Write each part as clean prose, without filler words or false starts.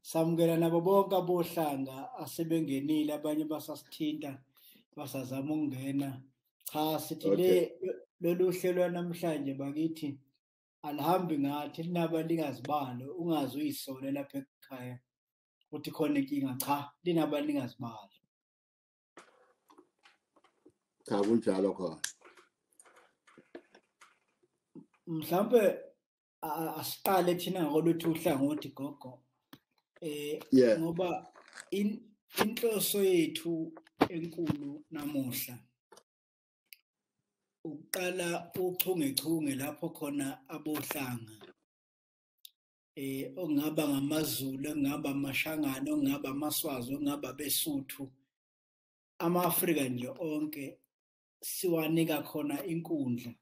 Samukela nabo bonke abohlanga asebengenile, abanye basasithinta basazama ukungena. Cha, sithi le lolu hlelo namhlanje bakithi alihambi ngathi, linabalikazi balo, ungaze uyisole lapha ekhaya uthi khona inkinga. Cha, linabalikazi balo. Cha, kunjalo khona. Mhlambe asiqale thina ngokolwethu uhlangothi gogo. Ngoba inhloso yethu enkulu namuhla ukuqala uchungechunge lapho khona abohlanga ongaba ngamaZulu, ongaba amaShangane, ongaba amaSwazi, ongaba abeSuthu, ama-Afrika nje onke siwanika khona inkundla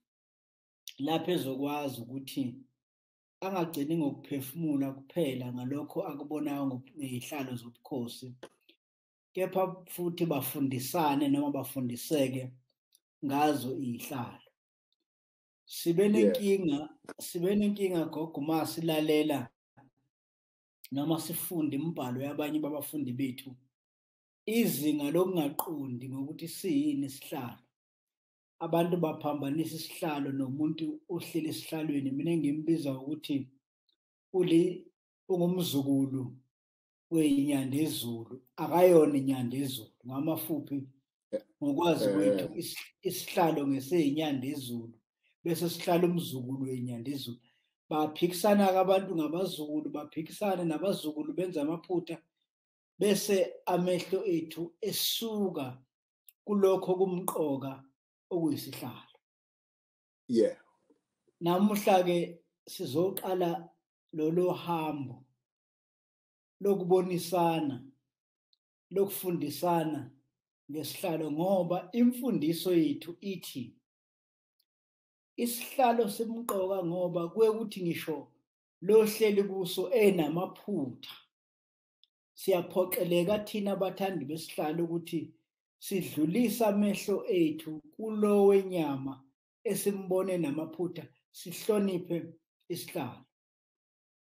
lapho ezokwazi ukuthi angagcini ngokuphefumula kuphela ngalokho akubonayo ngey'hlalo zobukhosi, kepha futhi bafundisane noma bafundiseke ngazo iy'hlalo. Sibe nenkinga gogo uma silalela noma sifunda imibhalo yabanye babafundi bethu, izinga lokungaqondi ngokuthi siyini isihlalo. Abantu baphambanisa isihlalo nomuntu ohleli esihlalweni. Mina ngimbiza ukuthi ungumzukulu weyinyandezulu, akayona inyandezulu. Ngamafuphi, ngokwazi kwethu isihlalo ngeseyinyandezulu, bese sihlala umzukulu weyinyandezulu. Baphikisana-ke abantu ngabazukulu, baphikisane nabazukulu benza amaphutha, bese amehlo ethu esuka kulokho kumqoka okuyisihlalo. Namuhla-ke sizoqala lolo hambo lokubonisana, lokufundisana ngesihlalo, ngoba imfundiso yethu ithi isihlalo simqoka ngoba kuye kuthi ngisho lohleli kuso enamaphutha, siyaphoqeleka thina abathandi besihlalo ukuthi sidlulise amehlo ethu kulo wenyama esimbone namaphutha, sihloniphe isihlalo.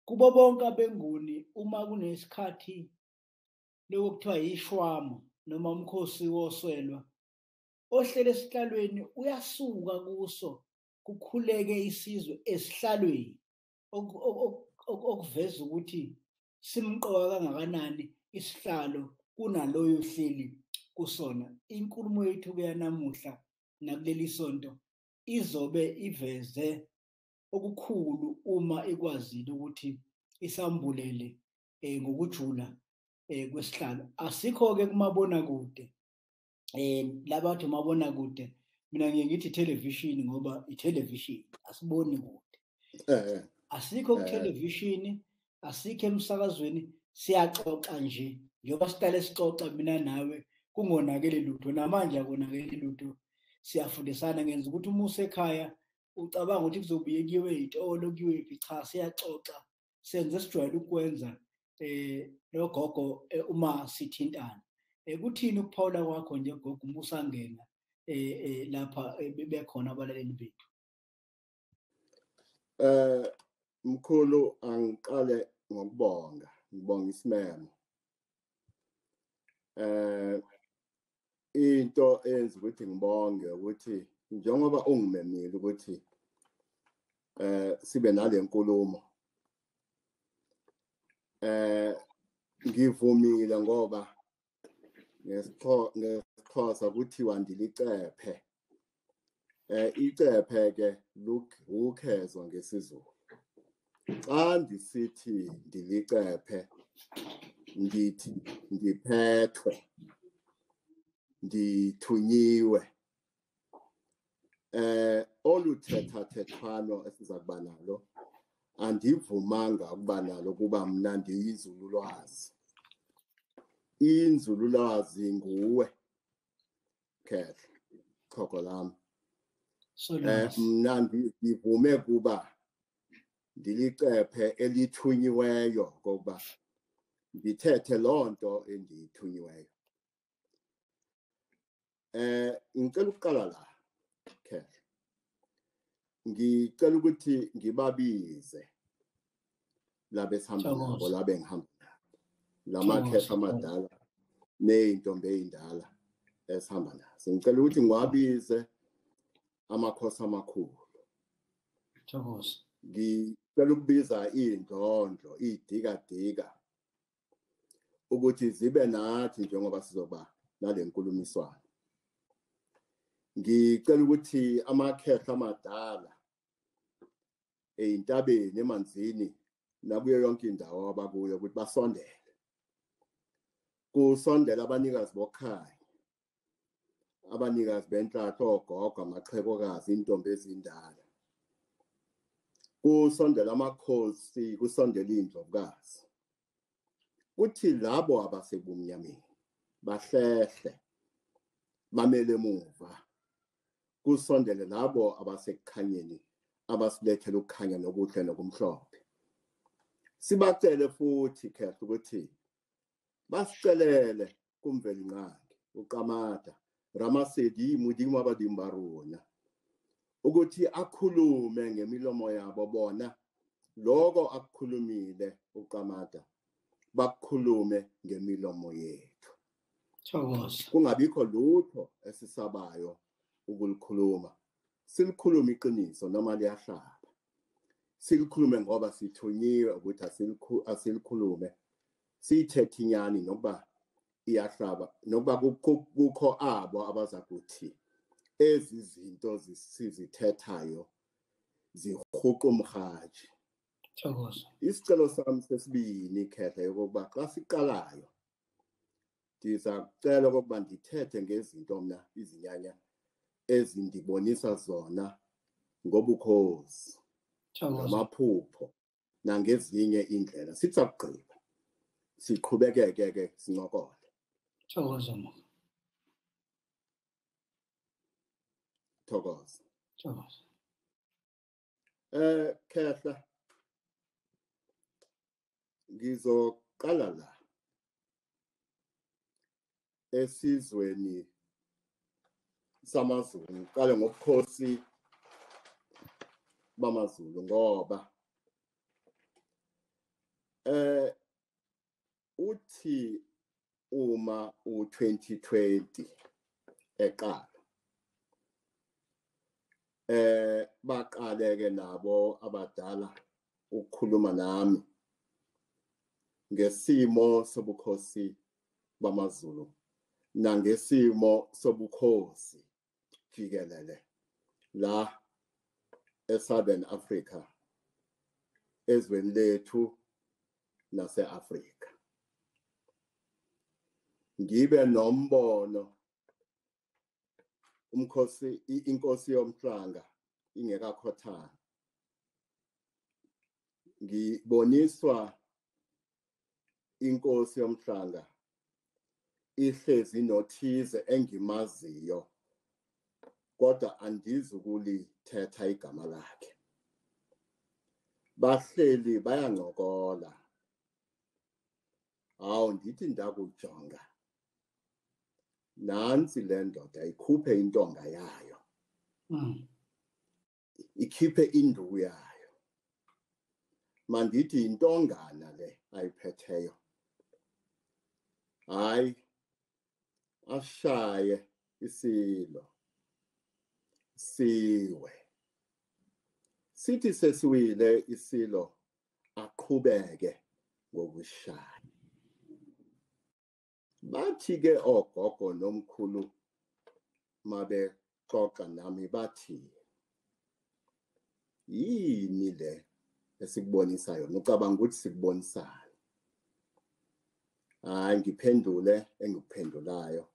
Kubo bonke abeNguni, uma kunesikhathi lokho kuthiwa yishwama noma umkhosi woswelwa, ohlele esihlalweni uyasuka kuso kukhuleke isizwe esihlalweni, okuveza ukuthi simqoka kangakanani isihlalo kunaloyo hleli kusona. Inkulumo yethu kuyanamuhla nakuleli sonto izobe iveze okukhulu uma ikwazile ukuthi isambulele ngokujula kwesihlalo. Asikho-ke kumabonakude, labathi umabonakude, mina ngiye ngithi television ngoba i-television asiboni kude. Asikho ku-television, asikho emsakazweni, siyaxoxa nje njengoba siqale sixoxa mina nawe, kungonakele lutho. Namanje akonakele lutho, siyafundisana. Ngenza ukuthi uma usekhaya ucabanga ukuthi kuzobuye kuyiwe ey'tolo kuyiwephi, cha, siyaxoxa, senze sijwayele ukwenza nogogo uma sithintana. Kuthini ukuphawula kwakho nje gogo uma usangena lapha bekhona abalaleli bethu? Mkhulu, angiqale ngokubonga, ngibonga isimemo. Into eyenza ukuthi ngibonge ukuthi njengoba ungimemile ukuthi sibe nale nkulumo, ngivumile ngoba ngesiXhosa kuthiwa ndilicephe. Icephe ke ukhezwa ngesiZulu. Xa ndisithi ndilicephe ngithi ngiphethwe, ndithunyiwe. Oluthethathethwano esiza kuba nalo andivumanga ukuba nalo kuba mna ndiyinzululwazi. Inzululwazi nguwe Khehla, xhego lami. Mna ndivume kuba ndilicephe elithunyiweyo ngokuba ndithethe loo nto endiyithunyiweyo. Ngicela ukuqala la Khehla, ngicela ukuthi ngibabize laba esihamba nabo, laba engihamba nabo. lamakhehla amadala ney'ntombi ey'ndala esihamba nazo. Ngicela ukuthi ngiwabize amakhosi amakhulu. Thokoza. Ngicela ukubiza iy'ndlondlo, iy'dikadika ukuthi zibe nathi njengoba sizoba nale nkulumiswano. Ngicela ukuthi amakhehla amadala ey'ntabeni, emanzini nakuyo yonke indawo abakuyo ukuthi basondele. Kusondela abanikazi bokhaya, abanikazi benhlanhla, ogogo, amaxhegokazi, intombi ezindala. Kusondela amakhosi, kusondela iy'ndlovukazi. Kuthi labo abasebumnyameni bahlehle bamele emuva, kusondele labo abasekukhanyeni abasilethela ukukhanya nokuhle nokumhlophe. Sibacele futhi khehla ukuthi basicelele kuMvelinqangi uQamata Ramasedi Modimo wa badimo ba rona ukuthi akhulume ngemilomo yabo bona lokho akukhulumile uQamata bakukhulume ngemilomo yethu. Thokoza. Kungabikho lutho esisabayo ukulikhuluma. Silikhulume iqiniso noma liyahlaba. Silikhulume ngoba sithunyiwe ukuthi asilikhulume. Siyithethe inyani nokuba iyahlaba, nokuba kukho abo abaza kuthi ezi zinto sizithethayo zihuqa umhaji. Thokoza. Isicelo sami sesibini khehla yokuba xa siqalayo ndiza kucela okokuba ndithethe ngezinto mna izinyanya ezindibonisa zona ngobukhosi, ngamaphupho nangezinye indlela. Sithi sakugqiba siqhubekeke ke sincokole. Thokoza mama. Thokoza. Thokoza. Khehla, ngizoqala la esizweni samaZulu, ngiqale ngobukhosi bamaZulu ngoba uthi uma u2020 eqala baqale ke nabo abadala ukukhuluma nami ngesimo sobukhosi bamaZulu nangesimo sobukhosi jikelele la eSouthern Africa, ezweni lethu nase-Afrika. Ngibe nombono umkhosi inkosi yomhlanga ingekakhothana, ngiboniswa inkosi yomhlanga ihlezi nothize engimaziyo kodwa andizukulithetha igama lakhe. Bahleli bayancokola. Hawu, ndithi ndakujonga nansi le ndoda ikhuphe intonga yayo, ikhiphe induku yayo. Mandithi intongana le ayiphetheyo. Hayi, ashaye isilo siwe. Sithi sesiwile isilo aqhubeke ngokushaya. Bathi ke ogogo nomkhulu mabexoxa nami bathi yini le esikubonisa yona, ucabanga ukuthi sikubonisana? Hayi, ngiphendule engikuphendulayo.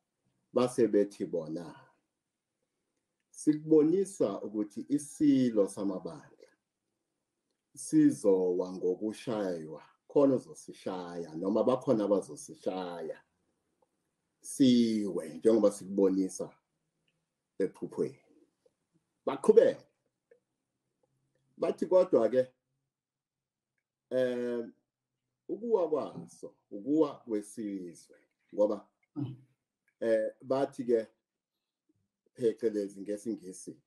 Base bethi bona sikubonisa ukuthi isilo samabandla sizowa ngokushaywa, khona uzosishaya noma bakhona abazosishaya siwe njengoba sikubonisa ephuphweni. Baqhubeka bathi kodwa ke ukuwa kwaso ukuwa kwesizwe, ngoba bathi ke phecelezi ngesingisi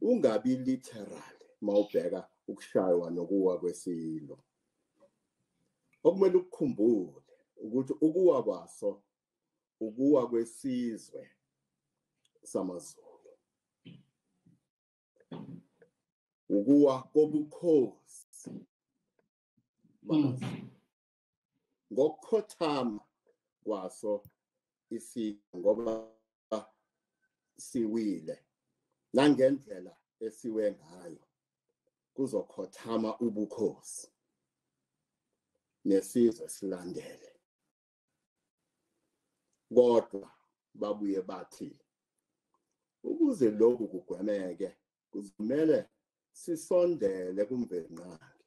ungabi literal mawubheka ukushaywa nokuwa kwesilo. Okumele ukukhumbule Ukuthi ukuwa kwaso ukuwa kwesizwe samaZulu, ukuwa kobukhosi bamaZulu ngokukhothama kwaso isizwe, ngoba siwile nangendlela esiwe ngayo kuzokhothama ubukhosi nesizwe silandele. Kodwa babuye bathi ukuze lokhu kugwemeke kuzomele sisondele kuMvelinqangi,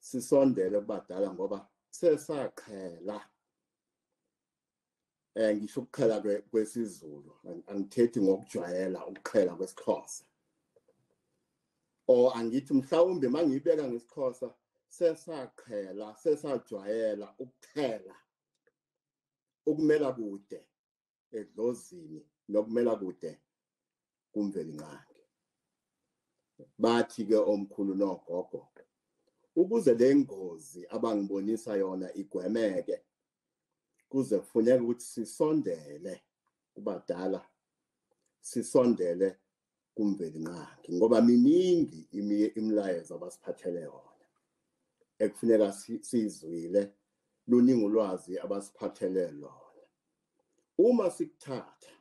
sisondele kubadala, ngoba sesaqhela. Ngisho ukuqhela kwesiZulu, angithethi ngokujwayela ukuqhela kwesiXhosa, or angithi mhlawumbe mangiyibeka ngesiXhosa, sesaqhela, sesajwayela ukuqhela ukumela kude edlozini nokumela kude kuMvelinqangi. Bathi ke omkhulu nogogo, ukuze le ngozi abangibonisa yona igwemeke, kuze kufuneka ukuthi sisondele kubadala, sisondele kuMvelinqangi, ngoba miningi imilayezo abasiphathele yona ekufuneka sizwile, luningi ulwazi abasiphathele lona. Uma sikuthatha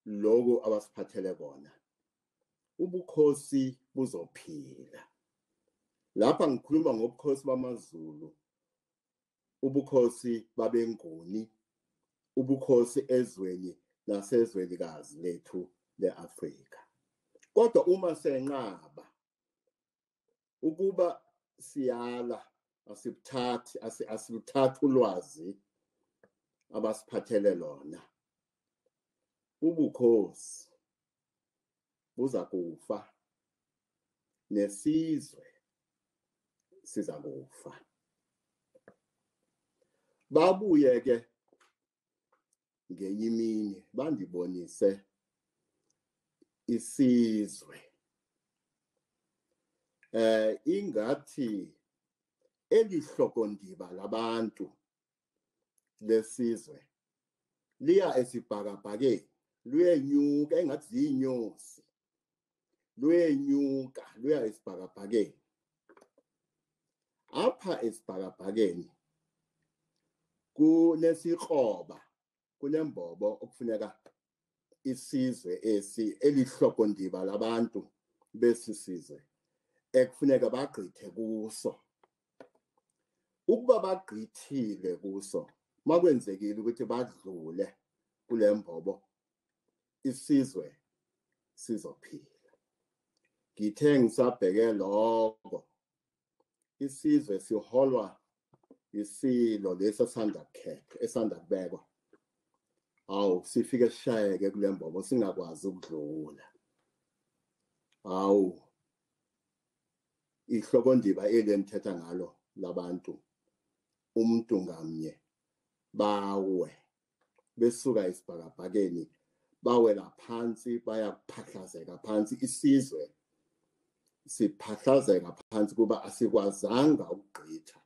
lokho abasiphathele kona, ubukhosi buzophila. Lapha ngikhuluma ngobukhosi bamaZulu, ubukhosi babeNguni, ubukhosi ezweni nasezwenikazi lethu leAfrika. Kodwa uma senqaba ukuba siyala, asibuthathi, asiluthathi ulwazi abasiphathele lona, ubukhosi buza kufa nesizwe siza kufa. Babuye ke ngenye imini bandibonise isizwe, ingathi elihlokondiba labantu lesizwe liya esibhakabhakeni, luyenyuka engathi zinyosi, luyenyuka luya esibhakabhakeni. Apha esibhakabhakeni kunesikroba, kunembobo okufuneka isizwe esi elihlokondiba labantu besisizwe ekufuneka bagqithe kuso. Ukuba bagqithile kuso, makwenzekile ukuthi badlule kule mbobo, isizwe sizophila. Ngithe ngisabheke lokho, isizwe siholwa isilo lesi esanda kukhethwa, esanda kubekwa. Awu, sifike sishayeke kule mbobo singakwazi ukudlula. Awu, ihlokondiba eli enithetha ngalo labantu, umuntu ngamnye bawe besuka esibhakabhakeni, bawela phansi, bayaphahlazeka phansi, isizwe siphahlazeka phansi kuba asikwazanga ukugqitha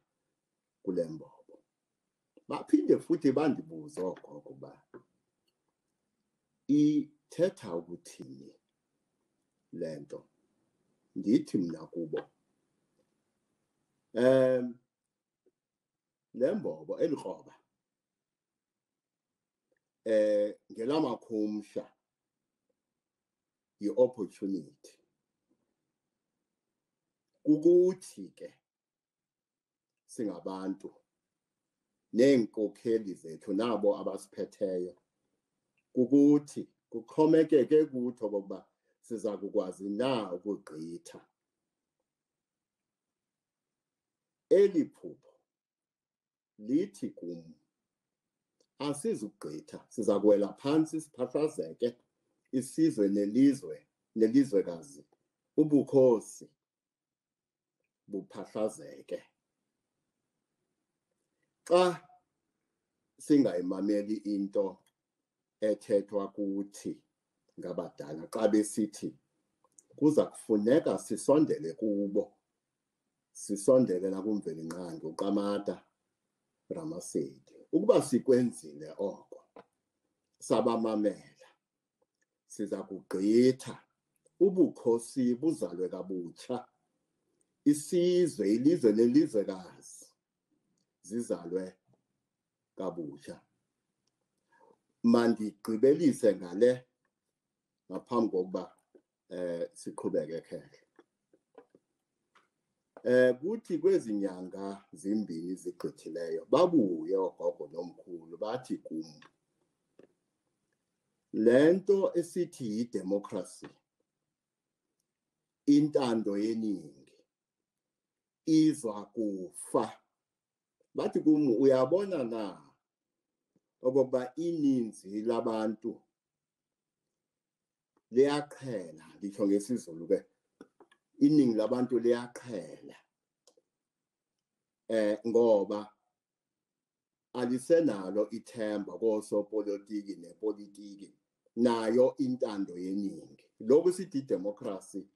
kule mbobo. Baphinde futhi bandibuze ogogo uba ithetha ukuthini lento. Ndithi mna kubo, le mbobo elikroba ngelamakhumsha yi-opportunity. Kukuthi ke singabantu neenkokheli zethu nabo abasiphetheyo, kukuthi kuxhomekeke kuthi okokuba siza kukwazi na ukugqitha. Eli phupho lithi kum asizugqitha, siza kuwela phansi siphahlazeke isizwe nelizwe nelizwekazi, ubukhosi buphahlazeke. Xa singayimameli into ethethwa kuthi ngabadala, xa besithi kuza kufuneka sisondele kubo, sisondele nakuMvelinqangi uQamata, Ramasedi. Ukuba sikwenzile oko, sabamamela, siza kugqitha ubukhosi buzalwe kabutsha, isizwe, ilizwe nelizwekazi zizalwe kabutsha. Mandigqibelise ngale ngaphambi kokuba siqhubeke khehle. Kuthi kwezinyanga zimbini zigqithileyo babuye ogogo nomkhulu bathi kum, lento esithi yidemocracy, intando yeningi, izwa kufa. Bathi kum, uyabona na okokuba ininzi labantu liyaqhela, nditsho ngesiZulu ke, iningi labantu liyaqhela ngoba alisenalo ithemba kosopolitiki nepolitiki nayo intando yeningi. Lokhu sithi idemocracy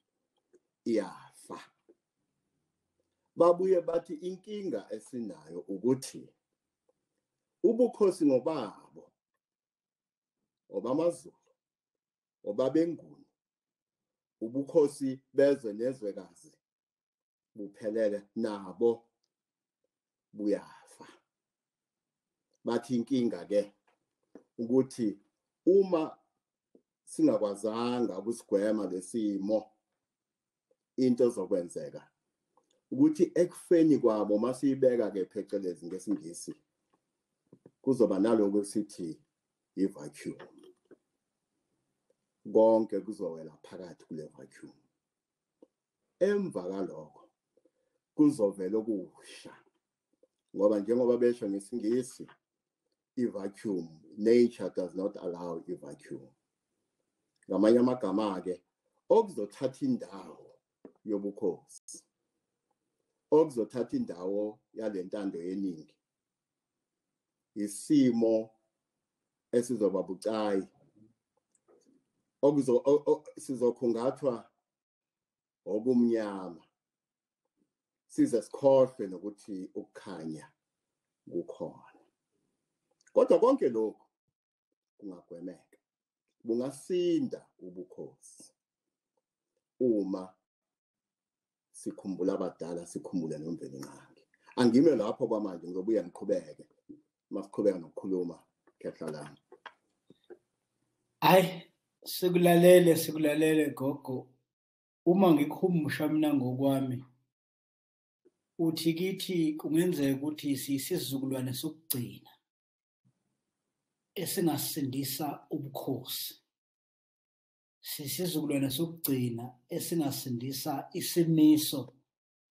iyafa. Babuye bathi inkinga esinayo ukuthi ubukhosi ngobabo, obamaZulu, obabeNguni, ubukhosi bezwe nezwekazi buphelele nabo buyafa. Bathi inkinga ke ukuthi uma singakwazanga ukusigwema lesimo, into ezokwenzeka ukuthi ekufeni kwabo, masiyibeka ke phecelezi ngesiNgisi, kuzoba naloko sithi i-vacuum. Konke kuzowela phakathi kule vacuum. Emva kalokho kuzovela okusha, ngoba njengoba besho ngesiNgisi, i-vacuum, nature does not allow i-vacuum. Ngamanye amagama ke, okuzothatha indawo yobukhosi, okuzothatha indawo yalentando yeningi, isimo esizoba bucayi, sizokhungathwa okumnyama, size sikhohlwe nokuthi ukukhanya kukhona. Kodwa konke lokhu kungagwemeka, bungasinda ubukhosi uma sikhumbula abadala, sikhumbule noMvelinqangi. Angime lapho kwamanje, ngizobuya ngiqhubeke masiqhubeka nokukhuluma khehla lami. Hayi, sikulalele, sikulalele gogo. Uma ngikhumusha mina ngokwami, uthi kithi kungenzeka ukuthi siyisizukulwane sokugcina esingasindisa ubukhosi, sisizukulwane sokugcina esingasindisa isimiso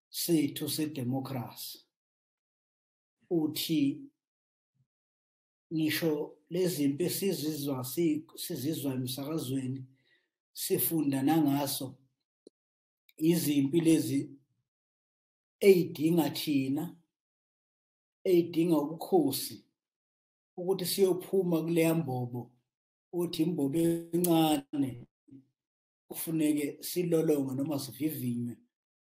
sethu sedemocracy. Uthi ngisho lezimpi esizizwa sizizwa emsakazweni, sifunda nangaso, izimpi lezi eyidinga thina, eyidinga ubukhosi ukuthi siyophuma kuleya mbobo, uthi imbobo encane kufuneke silolonge noma sivivinywe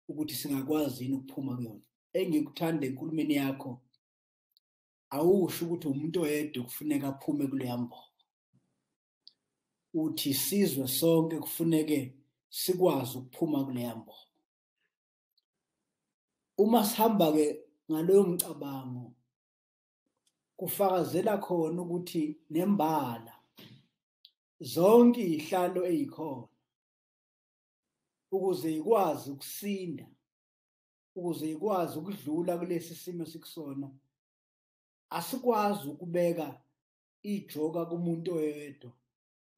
ukuthi singakwazi yini ukuphuma kuyona. Engikuthanda enkulumeni yakho, awusho ukuthi umuntu oyedwa kufuneka aphume kuleya mbobo, uthi sizwe sonke kufuneke sikwazi ukuphuma kuleya mbobo. Uma sihamba ke ngaloyo mcabango, kufakazela khona ukuthi nembala zonke izihlalo ezikhona ukuze ikwazi ukusinda, ukuze ikwazi ukudlula kulesi simo sikusona, asikwazi ukubeka ijoka kumuntu oyedwa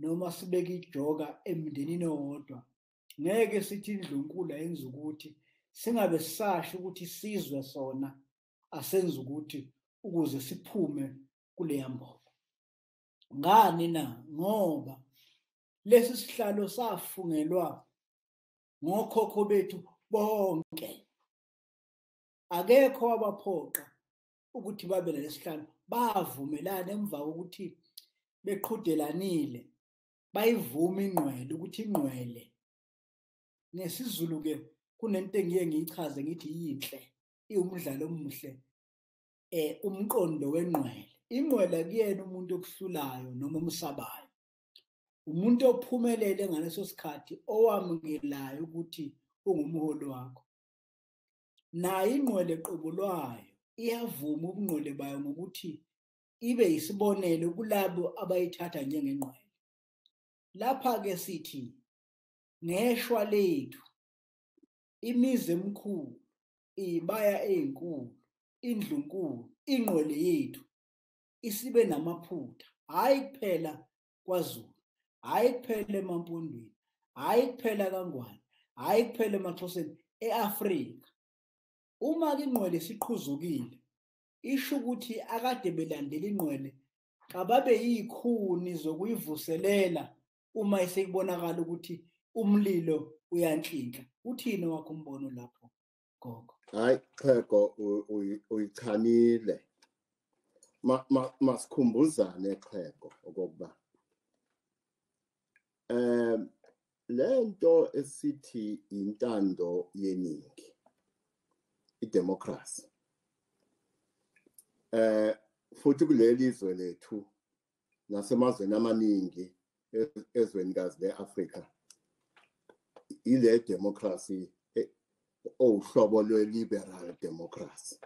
noma sibeke ijoka emndenini owodwa. Ngeke sithi indlunkulu ayenza ukuthi, singabe sisasho ukuthi sizwe sona asenze ukuthi ukuze siphume kuleya mbobo. Ngani na? Ngoba lesi sihlalo safungelwa ngokhokho bethu bonke. Akekho wabaphoqa ukuthi babe nalesihlalo, bavumelana emva kokuthi beqhudelanile, bayivuma ingqwele ukuthi ingqwele. NgesiZulu ke kunento engiye ngiyichaze ngithi yinhle, iwumdlalo omuhle Umqondo wengqwele. Ingqwele kuyena umuntu okuhlulayo noma umsabayo. Umuntu ophumelele ngaleso sikhathi owamukelayo ukuthi ungumholi wakho. Nayo ingqwele qobo lwayo iyavuma ubungqwele bayo ngokuthi ibe isibonelo kulabo abayithatha njengengqwele. Lapha-ke sithi ngeshwa lethu imizi emikhulu, iy'baya ey'nkulu, indlunkulu, ingqwele yethu isibe namaphutha, hhayi kuphela kwaZulu, hhayi kuphela emaMpondweni, hhayi kuphela kaNgwane, hhayi kuphela emaXhoseni, e-Afrika. Uma-ke ingqwele isiqhuzukile, isho ukuthi akade belandela ingqwele kababe yikhuni zokuyivuselela uma isekubonakala ukuthi umlilo uyanhlinhla. Uthini wakho umbono lapho, gogo? Hayi Xhego, uyichanile. Masikhumbuzane Xhego okokuba lento esithi intando yeningi, idemocracy, futhi kuleli zwe lethu nasemazweni amaningi ezwenikazi le-Afrika, ile democracy owuhlobo lwe-liberal democracy.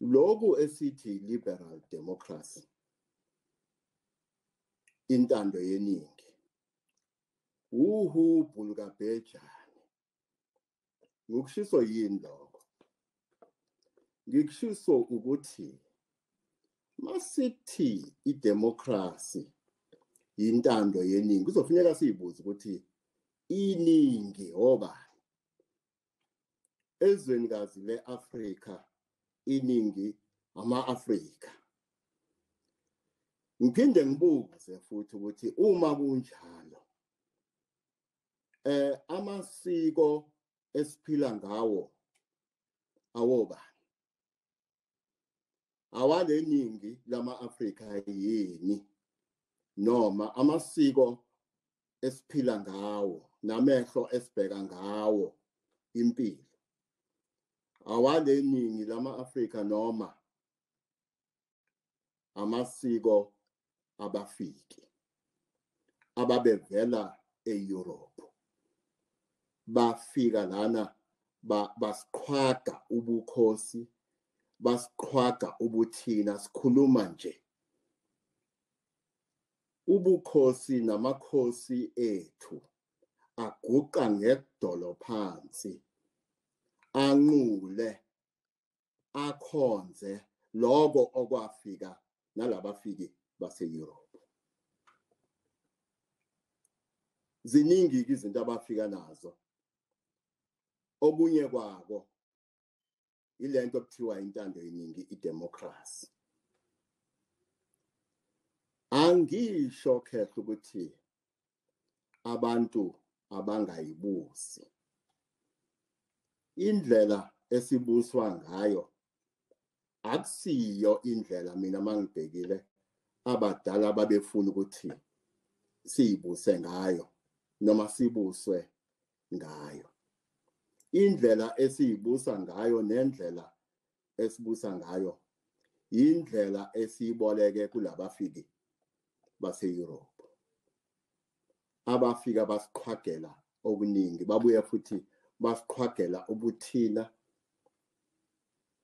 Lokhu esithi liberal democracy, intando yeningi, uhubhu lukabhejane. Ngokushiso yini lokho? Ngikushiso ukuthi masithi idemocracy intando yeningi, kuzofuneka siyibuze ukuthi iningi obani? Ezwenikazi le-Afrika iningi ama-Afrika. Ngiphinde ngibuze futhi ukuthi uma kunjalo amasiko esiphila ngawo awobani? Awaleningi lama-Afrika yini? Noma amasiko esiphila ngawo namehlo esibheka ngawo impilo awaleningi lama-Afrika noma amasiko abafiki ababevela eEurope bafika lana basiqhwaga ubukhosi, basiqhwaga ubuthina. Sikhuluma nje ubukhosi namakhosi ethu aguqa ngedolo phansi, anqule, akhonze lokho okwafika nalabafiki base-Europe. Ziningi izinto abafika nazo. Okunye kwako ilento okuthiwa intando yeningi, idemocracy. Angisho khehle ukuthi abantu abangayibusi. Indlela esibuswa ngayo akusiyo indlela mina mangibhekile abadala babefuna ukuthi siyibuse ngayo noma sibuswe ngayo. Indlela esiyibusa ngayo nendlela esibusa ngayo indlela esiyiboleke kulabafiki base-Europe abafika basiqhwagela okuningi, babuye futhi basiqhwagela ubuthina,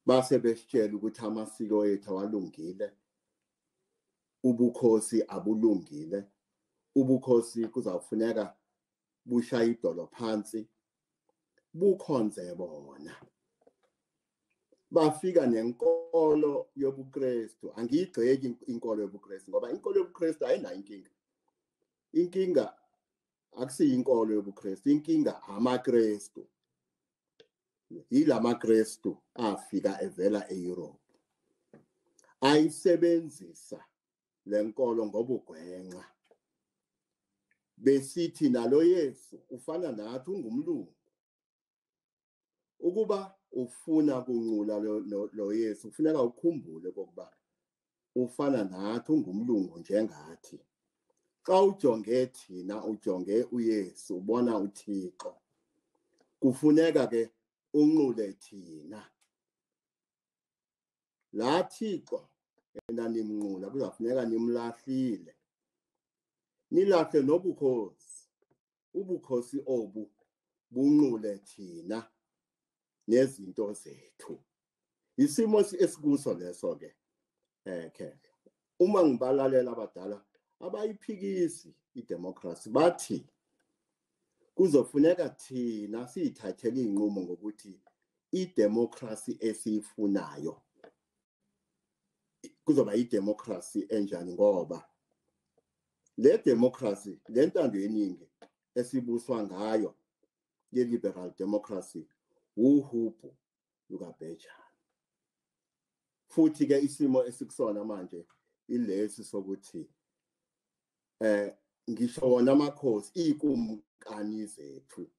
base besitshela ukuthi amasiko ethu awalungile, ubukhosi abulungile, ubukhosi kuzawufuneka bushaya idolo phansi bukhonze bona. Bafika nenkolo yobuKristu. Angiyigxeki inkolo yobuKristu ngoba inkolo yobuKristu ayinayo inkinga. Inkinga akusiyo inkolo yobuKristu, inkinga amaKristu. YilamaKristu afika evela eEurope ayisebenzisa lenkolo ngobugwenxa, besithi nalo Yesu ufana nathi, ungumlungu. Ukuba ufuna kunqula lo Yesu kufuneka ukhumbule kokuba ufana nathi, ungumlungu njengathi. Xa ujonge thina, ujonge uYesu, ubona uThixo. Kufuneka ke unqule thina. La Thixo enanimnqula kuzafuneka nimlahlile, nilahle nobukhosi, ubukhosi obu bunqule thina nezinto zethu. Isimo esikuso leso ke khehla. Uma ngibalalela abadala abayiphikisi idemocracy, bathi kuzofuneka thina siyithathele inqumo ngokuthi idemocracy esiyifunayo kuzoba idemocracy enjani, ngoba le democracy, le ntando yeningi esibuswa ngayo ye-liberal democracy wuhubhu lukabhejane. Futhi ke isimo esikusona manje ilesi sokuthi ngisho wona amakhosi ikumkani zethu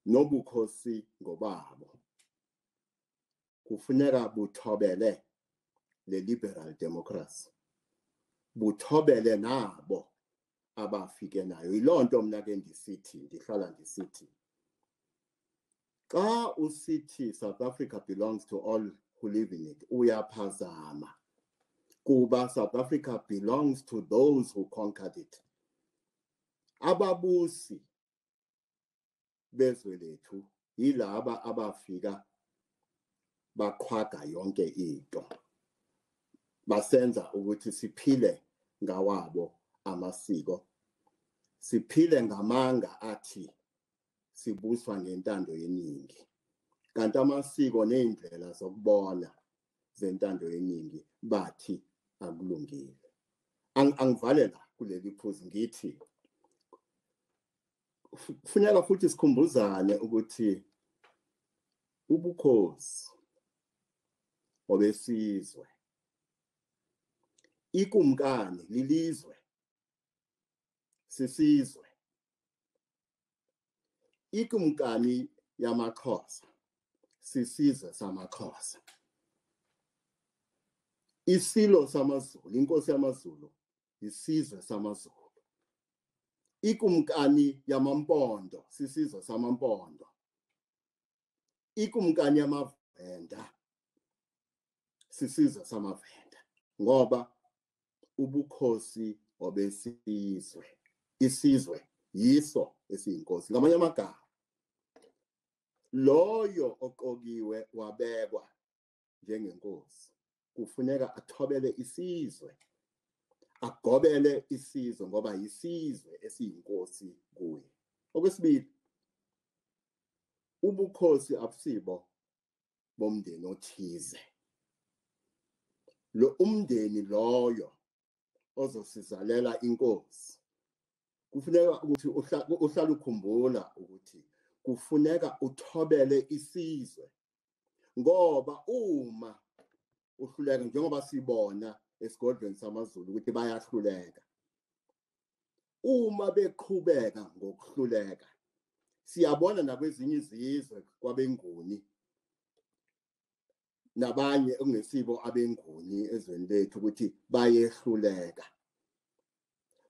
nobukhosi ngobabo kufuneka buthobele le liberal democracy, buthobele nabo abafike nayo. Yilonto mina ke ndisithi, ndihlala ndisithi xa usithi South Africa belongs to all who live in it, uyaphazama, kuba South Africa belongs to those who conquered it. Ababusi bezwe lethu yilaba abafika baqhwaga yonke into, basenza ukuthi siphile ngawabo amasiko, siphile ngamanga athi sibuswa ngentando yeningi, kanti amasiko ney'ndlela zokubona zentando yeningi bathi akulungile. Angivalela kuleli phuzu ngithi kufuneka futhi sikhumbuzane ukuthi ubukhosi obesizwe, ikumkani lilizwe, sisizwe. Ikumkani yamaXhosa sisizwe samaXhosa. Isilo samaZulu, inkosi yamaZulu isizwe samaZulu. Ikumkani yamaMpondo sisizwe samaMpondo. Ikumkani yamaVenda sisizwe samaVenda, ngoba ubukhosi obesizwe, isizwe yiso esiyinkosi. Ngamanye amagama, loyo oqokiwe wabekwa njengenkosi kufuneka athobele isizwe, agobele isizwe, ngoba yisizwe esiyinkosi kuye. Okwesibili, ubukhosi abusibo bomndeni othize. Lo umndeni loyo ozosizalela inkosi kufuneka ukuthi uhlale ukhumbula ukuthi kufuneka uthobele isizwe, ngoba uma uhluleka, njengoba sibona esigodlweni samaZulu ukuthi bayahluleka, uma beqhubeka ngokuhluleka, siyabona nakwezinye izizwe kwabeNguni nabanye okungesibo abeNguni ezweni lethu ukuthi bayehluleka.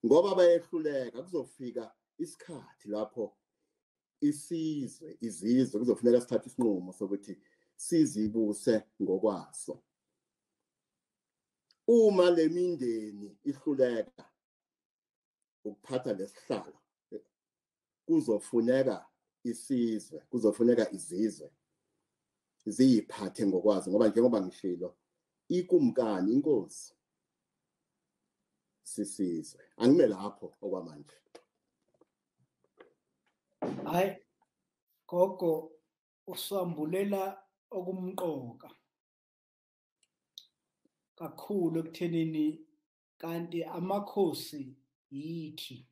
Ngoba bayehluleka, kuzofika isikhathi lapho isizwe, izizwe kuzofuneka sithathe isinqumo sokuthi sizibuse ngokwaso. Uma le mindeni ihluleka ukuphatha lesihlalo, kuzofuneka isizwe, kuzofuneka izizwe ziyiphathe ngokwazo, ngoba njengoba ngishilo, ikumkani, inkosi sisizwe. Angime lapho okwamanje. Hayi gogo, usambulela okumqoka kakhulu ekuthenini kanti amakhosi yithi,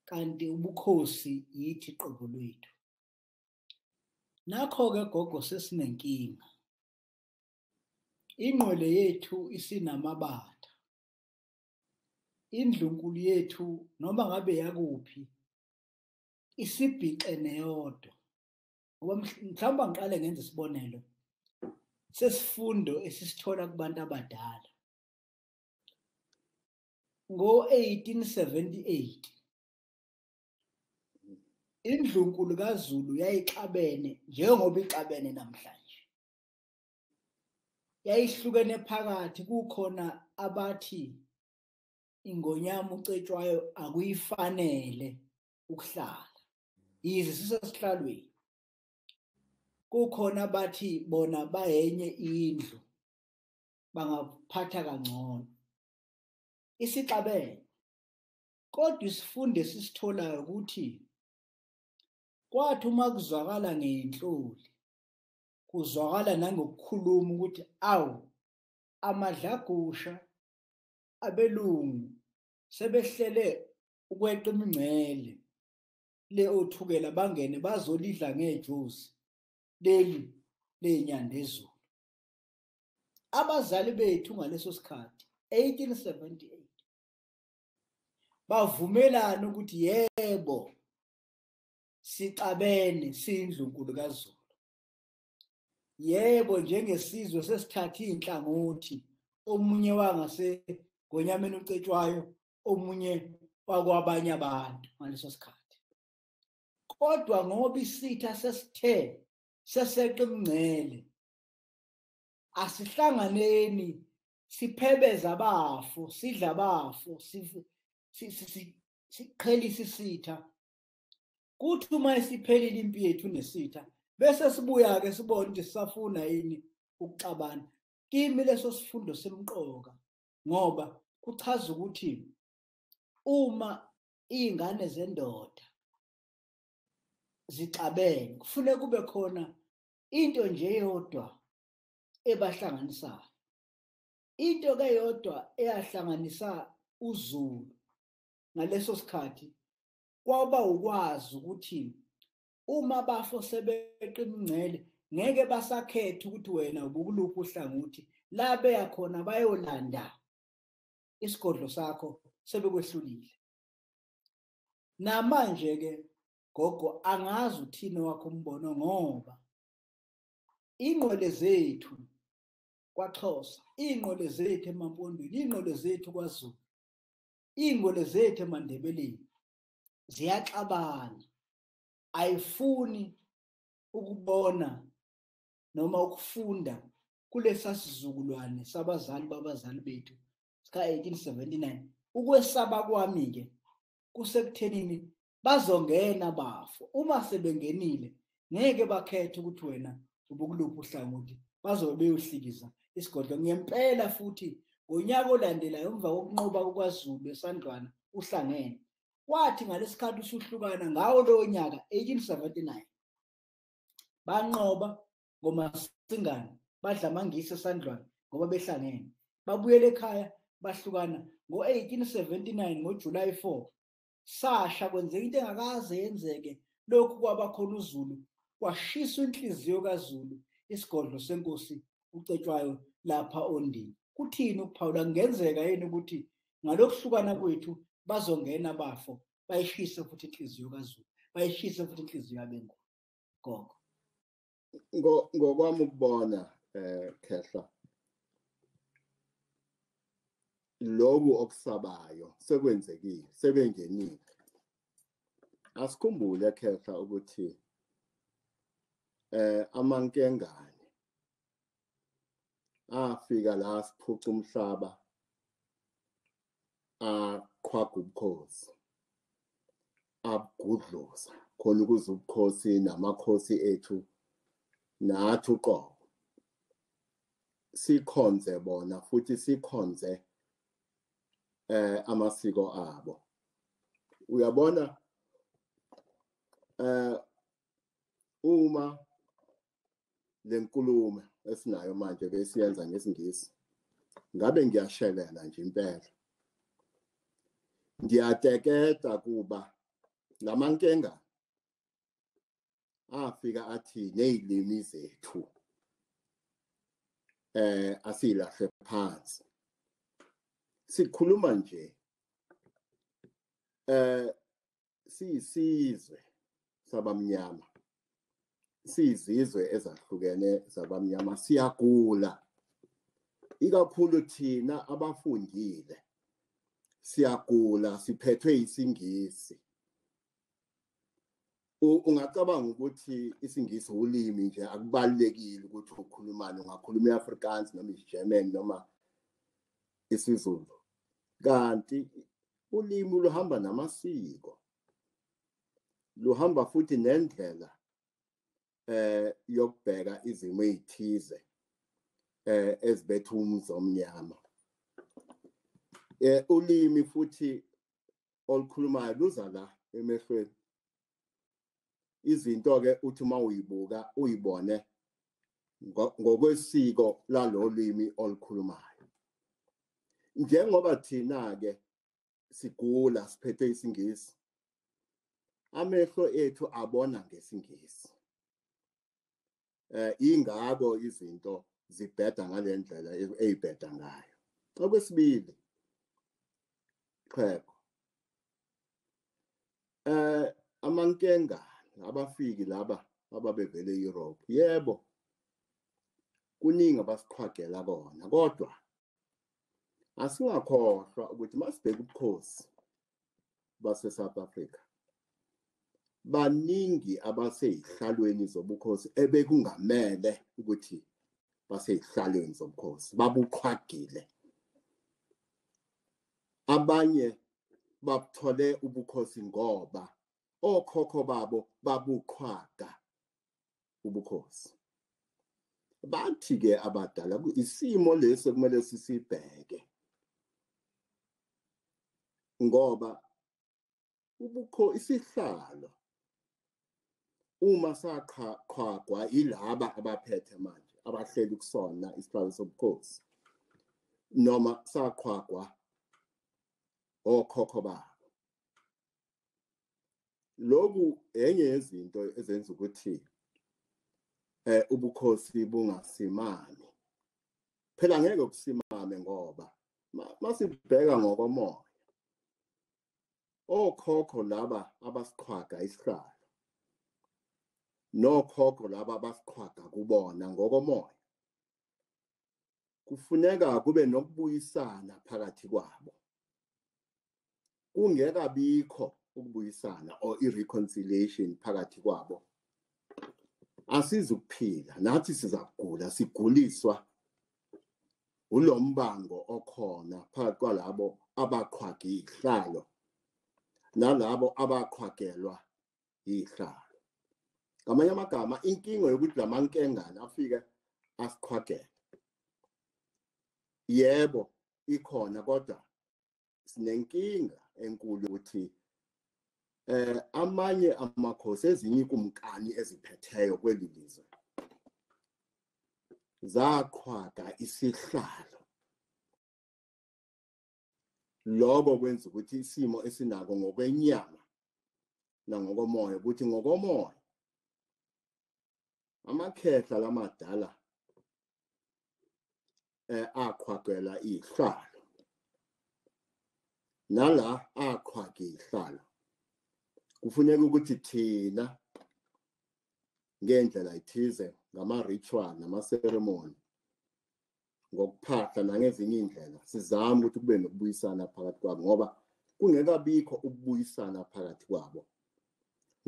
kanti ubukhosi yithi qobo lwethu. Nakho-ke gogo sesinenkinga, ingqwele yethu isinamabatha, indlunkulu yethu noma ngabe yakuphi isibhixe neyodwa. Ngoba mhlawumbe ngiqale ngenze isibonelo sesifundo esisithola kubantu abadala. Ngo-1878 indlunkulu kaZulu yayixabene njengoba ixabene namhlanje. Yayihlukene phakathi, kukhona abathi iNgonyama uCetshwayo akuyifanele ukuhlala yize sisesihlalweni, kukhona abathi bona bayenye indlu bangaphatha kangcono. Isixabene, kodwa isifundo esisitholayo ukuthi kwathi uma kuzwakala ngenhloli kuzwakala nangokukhuluma ukuthi awu, amadlagusha abelungu sebehlele ukweqa imingcele le oThukela, bangene bazolidla ngejuzi leli leNyandezulu. Abazali bethu ngaleso sikhathi 1878 bavumelana ukuthi yebo, sixabene sindlunkulu kaZulu, yebo njengesizwe sesithatha inhlangothi, omunye wangase Ngonyameni uCetshwayo, omunye wakwabanye abantu ngaleso sikhathi. Kodwa ngoba isitha sesithe seseqa imingcele, asihlanganeni siphebeza abafo, sidla abafo, siqhelise isitha. Kuthi uma isiphelile impi yethu nesitha, bese sibuya ke sibone ukuthi sisafuna yini ukuxabana. Kimi leso sifundo simqoka, ngoba kuchaza ukuthi uma iy'ngane zendoda zixabene, kufuneka kube khona into nje eyodwa ebahlanganisayo. Into ke yodwa eyahlanganisa uZulu ngaleso sikhathi kwaba ukwazi ukuthi uma bafo sebeqa imingcele ngeke basakhetha ukuthi wena ubukuluphi uhlangothi, la beya khona bayolanda isigodlo sakho sebekwehlulile. Namanje ke gogo, angazi uthini wakho umbono, ngoba ingqwele zethu kwaXhosa, ingqwele zethu emaMpondweni, ingqwele zethu kwaZulu, ingqwele zethu emaNdebeleni ziyaxabana, ayifuni ukubona noma ukufunda kulesa sizukulwane sabazali babazali bethu sika 1879. Ukwesaba kwami ke kusekuthenini bazongena bafo, uma sebengenile ngeke bakhethe ukuthi wena ubukuluphi uhlangothi, bazobe beyohlikiza isigodlo ngempela. Futhi ngonyaka olandelayo emva kokunqoba kukaZulu eSandlwana uhlangene, kwathi ngalesikhathi usuhlukana ngawo lowo nyaka 1879 banqoba ngoMasingana, badla amaNgisi eSandlwana ngoba behlangene, babuyela ekhaya bahlukana ngo-1879 ngoJuly 4. Sasha kwenzeka into engakaze yenzeke, lokhu kwaba khona uZulu, kwashiswa inhliziyo kaZulu, isigodlo senkosi uCetshwayo lapha oNdini. Kuthini ukuphawula? Kungenzeka yini ukuthi ngalokuhlukana kwethu bazongena bafo bayishise futhi inhliziyo kaZulu, bayishise futhi inhliziyo yabeNguni? Gogo, ngokwami ukubona Khehla, lokhu okusabayo sekwenzekile, sebengenile. Asikhumbule Khehla ukuthi amankengane afika la siphuca umhlaba, aqhwaga ubukhosi, abugudluza khona ukuze ubukhosi namakhosi ethu nathi uqobo sikhonze bona, futhi sikhonze amasiko abo. Uyabona uma lenkulumo esinayo manje besiyenza ngesiNgisi, ngabe ngiyashelela nje impela, ngiyateketa kuba lamankenga afika athi nezilimi zethu asilahle phansi. Sikhuluma nje siyisizwe sabamnyama, siyizizwe ezahlukene zabamnyama, siyagula ikakhulu thina abafundile, siyagula, siphethwe isiNgisi. Ungacabanga ukuthi isiNgisi ulimi nje akubalulekile ukuthi ukhulumane, ungakhuluma iAfrikaans noma isiGerman noma isiZulu, kanti ulimi luhamba namasiko, luhamba futhi nendlela yokubheka izimo ezithize ezibetha umuzi omnyama. Ulimi futhi olukhulumayo luza la emehlweni. Izinto ke uthi uma uyibuka uyibone ngokwesiko lalolimi olukhulumayo. Njengoba thina ke sigula siphethe isiNgisi, amehlo ethu abona ngesiNgisi. Ingako izinto zibheda ngalendlela eyibheda ngayo. Okwesibili, xhego, amankenga abafiki laba ababevele eEurope, yebo kuningi abasiqhwagela kona, kodwa asingakhohlwa ukuthi masibheka ubukhosi base South Africa, baningi abaseyihlalweni zobukhosi ebekungamele ukuthi baseyihlalweni zobukhosi, babuqhwagile. Abanye babuthole ubukhosi ngoba okhokho babo babuqhwaga ubukhosi. Bathi ke abadala isimo lesi kumele sisibheke, ngoba ubukho isihlalo uma saqhwagwa ilaba abaphethe manje abahleli kusona isihlalo sobukhosi, noma saqhwagwa okhokho babo. Lokhu enye yezinto ezenza ukuthi ubukhosi bungasimami. Phela ngeke kusimame ngoba masibheka ngokomoya, okhokho laba abasiqhwaga isihlalo nokhokho laba abasiqhwaga kubona ngokomoya, kufuneka kube nokubuyisana phakathi kwabo. Kungekabikho ukubuyisana or i-reconciliation phakathi kwabo, asizukuphila nathi, sizakugula, siguliswa ulombango okhona phakathi kwalabo abaqhwaga ihlalo nalabo abaqhwagelwa ihlalo. Ngamanye amagama, inkinga yokuthi lamankengane afike asiqhwagele, yebo ikhona, kodwa sinenkinga enkulu ukuthi amanye amakhosi ezinye ikumkani eziphetheyo kweli lizwe zaqhwaga isihlalo. Lokho kwenza ukuthi isimo esinako ngokwenyama nangokomoya, ukuthi ngokomoya amakhehla lamadala aqhwagela ihlalo nala aqhwaga ihlalo, kufuneka ukuthi thina ngendlela ethize, ngama-ritual nama-ceremony, ngokuphahla nangezinye indlela, sizame ukuthi kube nokubuyisana phakathi kwabo, ngoba kungekabikho ukubuyisana phakathi kwabo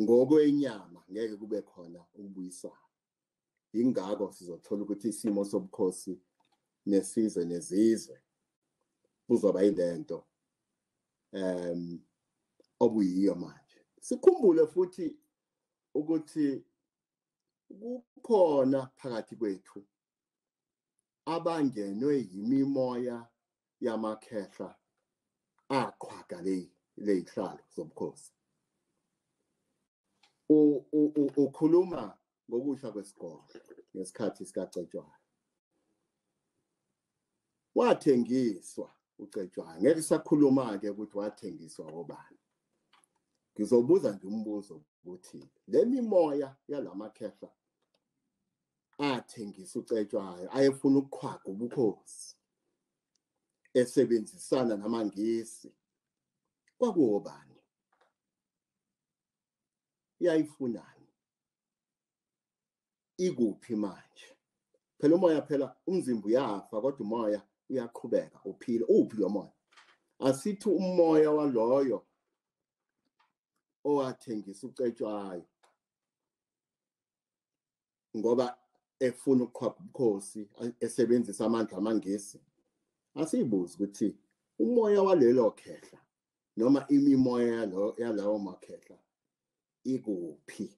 ngokwenyama ngeke kube khona ukubuyisana. Ingakho sizothola ukuthi isimo sobukhosi nesizwe nezizwe kuzoba yilento obuyiyo manje. Sikhumbule futhi ukuthi kukhona phakathi kwethu abangenwe yimimoya yamakhehla aqhwaga leyihlalo zobukhosi. Ukhuluma ngokusha kwesikole ngesikhathi sikaCetshwayo. Wathengiswa uCetshwayo, ngeke sakhuluma ke ukuthi wathengiswa obani. Ngizobuza nje umbuzo ukuthi le mimoya yalamakhehla athengisa uCetshwayo ayefuna ukuqhwaga ubukhosi esebenzisana namaNgisi, kwakuwobani? Yayifunani? Ikuphi manje? Phela umoya, phela umzimba uyafa kodwa umoya uyaqhubeka uphila. Uphi lo moya? Asithi umoya waloyo owathengisa uCetshwayo ngoba efuna ukuqhwaga ubukhosi esebenzisa amandla amaNgisi. Asiyibuze ukuthi umoya walelo khehla noma imimoya yalawo makhehla ikuphi.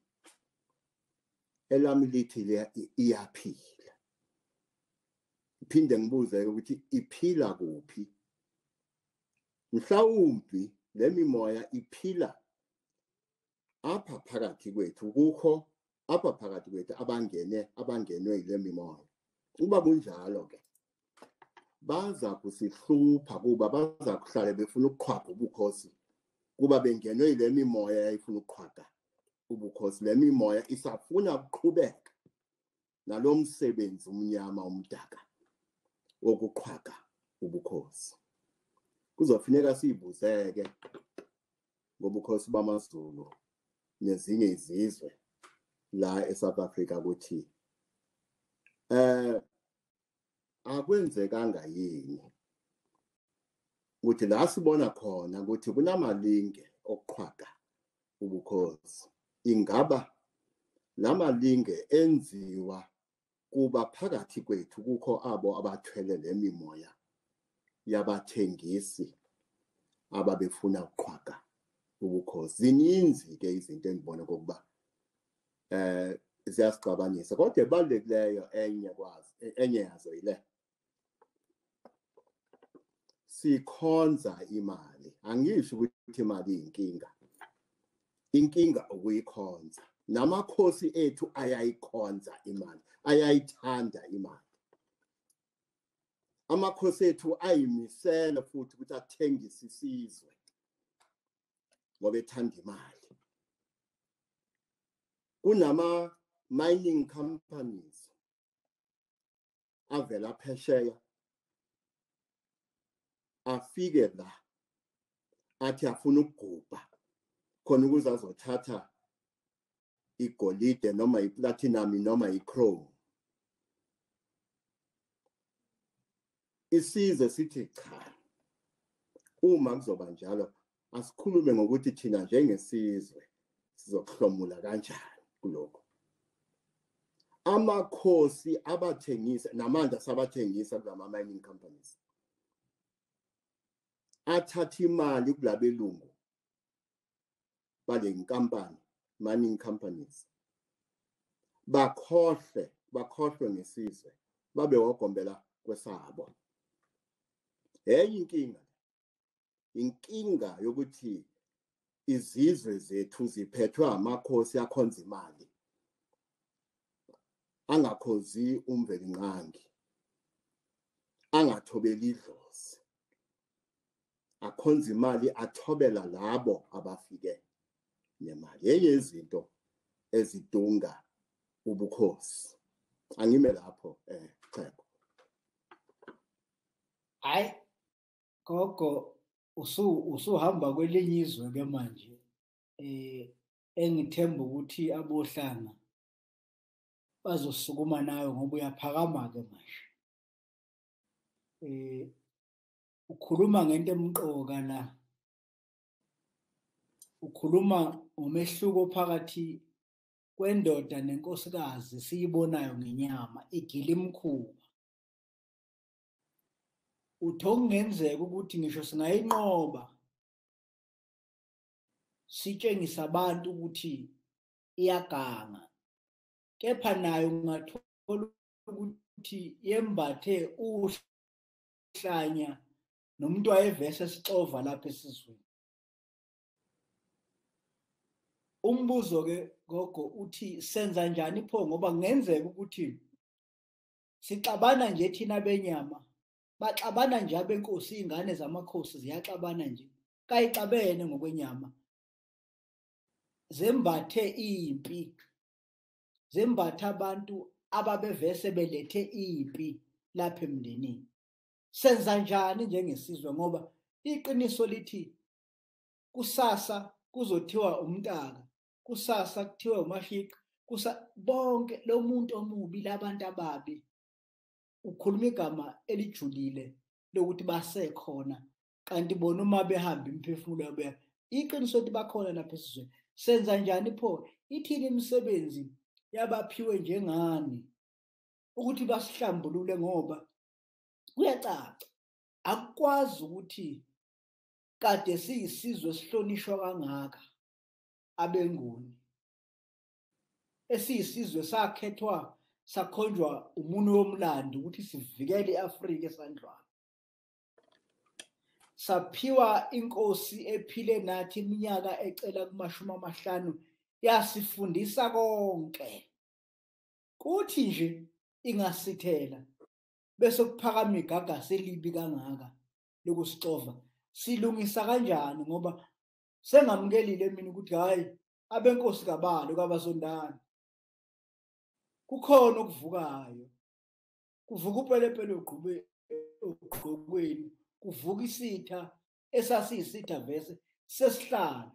Elami lithi iyaphila. Iphinde ngibuze ukuthi iphila kuphi. Mhlawumbi le mimoya iphila apha phakathi kwethu, kukho apha phakathi kwethu abangenwe yile mimoya. Uba kunjalo ke baza kusihlupha, kuba baza kuhlale befuna ukuqhwaga ubukhosi, kuba bengenwe yile mimoya yayifuna ukuqhwaga ubukhosi. Le mimoya isafuna ukuqhubeka nalo msebenzi umnyama umdaka wokuqhwaga ubukhosi. Kuzofuneka siyibuzeke ngobukhosi bamaZulu nezinye izizwe la eSouth Africa ukuthi akwenzekanga yini ukuthi la sibona khona ukuthi kunamalinge okuqhwaga ubukhosi, ingaba lamalinge enziwa kuba phakathi kwethu kukho abo abathwele le mimoya yabathengisi ababefuna ukuqhwaga ubukhosi. Zininzi ke izinto engibona kokuba ziyasixabanisa, kodwa ebalulekileyo enye yazo yile: sikhonza imali. Angisho ukuthi imali iyinkinga, inkinga ukuyikhonza. Namakhosi ethu ayayikhonza imali, ayayithanda imali. Amakhosi ethu ayimisela futhi ukuthi athengise isizwe ngoba ethanda imali. Kunama mining companies avela phesheya afike la athi afuna ukugubha khona ukuze azothatha igolide noma iplatinum noma ichrome. Isizwe sithi cha, uma kuzoba njalo asikhulume ngokuthi thina njengesizwe sizokuhlomula kanjani kulokho. Amakhosi abathengisa namandla sabathengisa kulama mining companies athatha imali kulabelungu bale nkampani, mining companies, bakhohlwe ngesizwe, babe wogombela kwesabo. Enye inkinga yokuthi izizwe zethu ziphethwe amakhosi akhonza imali, angakhozi uMvelinqangi, angathobeli idlozi, akhonza imali, athobela labo abafike nemali. Enye izinto ezidunga ubukhosi. Angime lapho Xhego. Hayi gogo, usuhamba kwelinye izwe ke manje engithemba ukuthi abohlanga bazosukuma nayo ngoba uyaphakama ke manje. Ukhuluma ngento emqoka la, ukhuluma ngomehluko phakathi kwendoda nenkosikazi siyibonayo ngenyama igila imkhuba. Utho kungenzeka ukuthi ngisho singayinqoba sitshengisa abantu ukuthi iyaganga, kepha nayo ungathola ukuthi yembathe uhlanya nomuntu wayevese sixova lapha esizweni. Umbuzo ke gogo uthi senza njani pho, ngoba kungenzeka ukuthi sixabana nje thina benyama, baxabana nje abenkosi, ingane zamakhosi ziyaxabana nje, kayixabene ngokwenyama, zembathe impi, zembathe abantu ababevese belethe impi lapha emndenini. Senza njani njengesizwe, ngoba iqiniso lithi kusasa kuzothiwa umntaka, kusasa kuthiwa umashiqa, kusa bonke lo muntu omubi labantu ababi. Ukhuluma igama elijulile lokuthi basekhona, kanti bona uma behamba imiphefumulo yabo, iqiniso ukuthi bakhona lapha esizweni. Senza njani pho? Ithini imisebenzi yabaphiwe njengani ukuthi basihlambulule, ngoba kuyacaca akukwazi ukuthi kade siyisizwe esihlonishwa kangaka abenguni, esiyisizwe sakhethwa sakhonjwa umunwe womlando ukuthi sivikele iAfrika esandlwana, saphiwa inkosi ephile nathi iminyaka ecela kuma-50 yasifundisa konke. Kuthi nje ingasithela bese kuphakama igagasi elibi kangaka lokusixova. Silungisa kanjani? Ngoba sengamukelile mina ukuthi hayi abenkosi kabalo kabasondani, kukhona okuvukayo, kuvuka upelepele ugqokweni, kuvuka isitha esasiyisitha vese sesihlalo,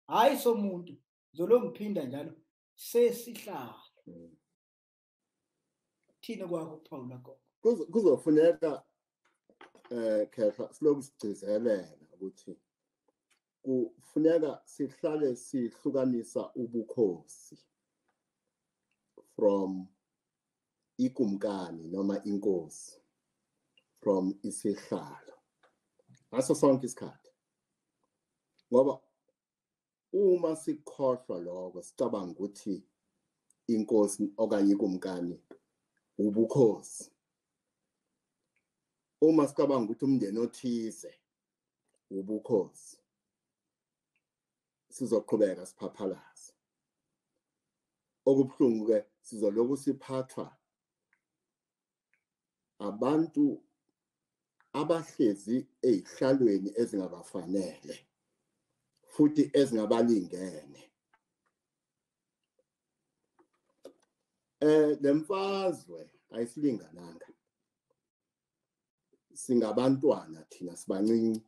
hayi somuntu, ngizolo ngiphinda njalo, sesihlalo. Thina kwakho ukuphawula gogo. Kuzofuneka Khehla siloku sigcizelela ukuthi kufuneka sihlale sihlukanisa ubukhosi from ikumkani noma inkosi from isihlalo ngaso sonke isikhathi, ngoba uma sikhohlwa lokho sicabanga ukuthi inkosi okanye ikumkani ubukhosi, uma sicabanga ukuthi umndeni othize ubukhosi, sizoqhubeka siphaphalaze. Okubuhlungu ke sizoloku siphathwa abantu abahlezi ezihlalweni ezingabafanele futhi ezingabalingene. Lemfazwe ayisilingananga, singabantwana thina, sibancinci.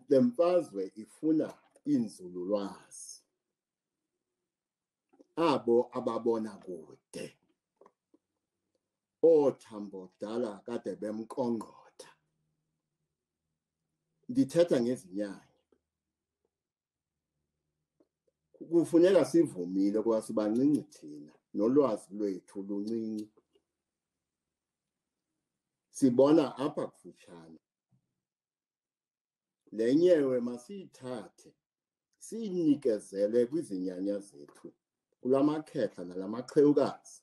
Lemfazwe ifuna inzululwazi, abo ababona kude, othambo dala kade bemqongqotha. Ndithetha ngezinyanya. Kufuneka sivumile kuba sibancinci thina, nolwazi lwethu luncinci, sibona apha kufutshane. Le nyewe masiyithathe siyinikezele kwizinyanya zethu, kulamakhehla nalamaqhewukazi,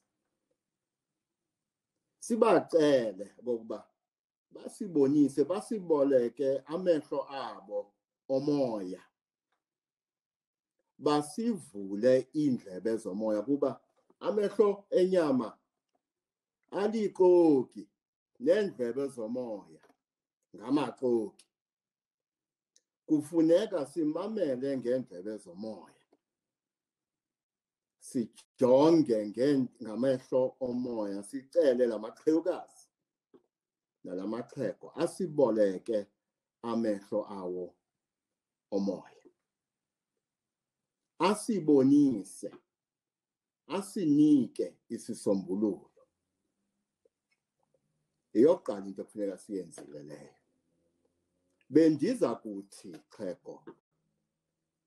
sibacele kokuba basibonise, basiboleke amehlo abo omoya, basivule indlebe zomoya, kuba amehlo enyama alixoki nendlebe zomoya ngamaxoki. Kufuneka simamele ngendlebe zomoya, sijonge ngamehlo omoya, sicele lamaqhewukazi nalamaxhego asiboleke amehlo awo omoya, asibonise, asinike isisombululo. Eyokuqala into ekufuneka siyenzile leyo. Bendiza kuthi xhego,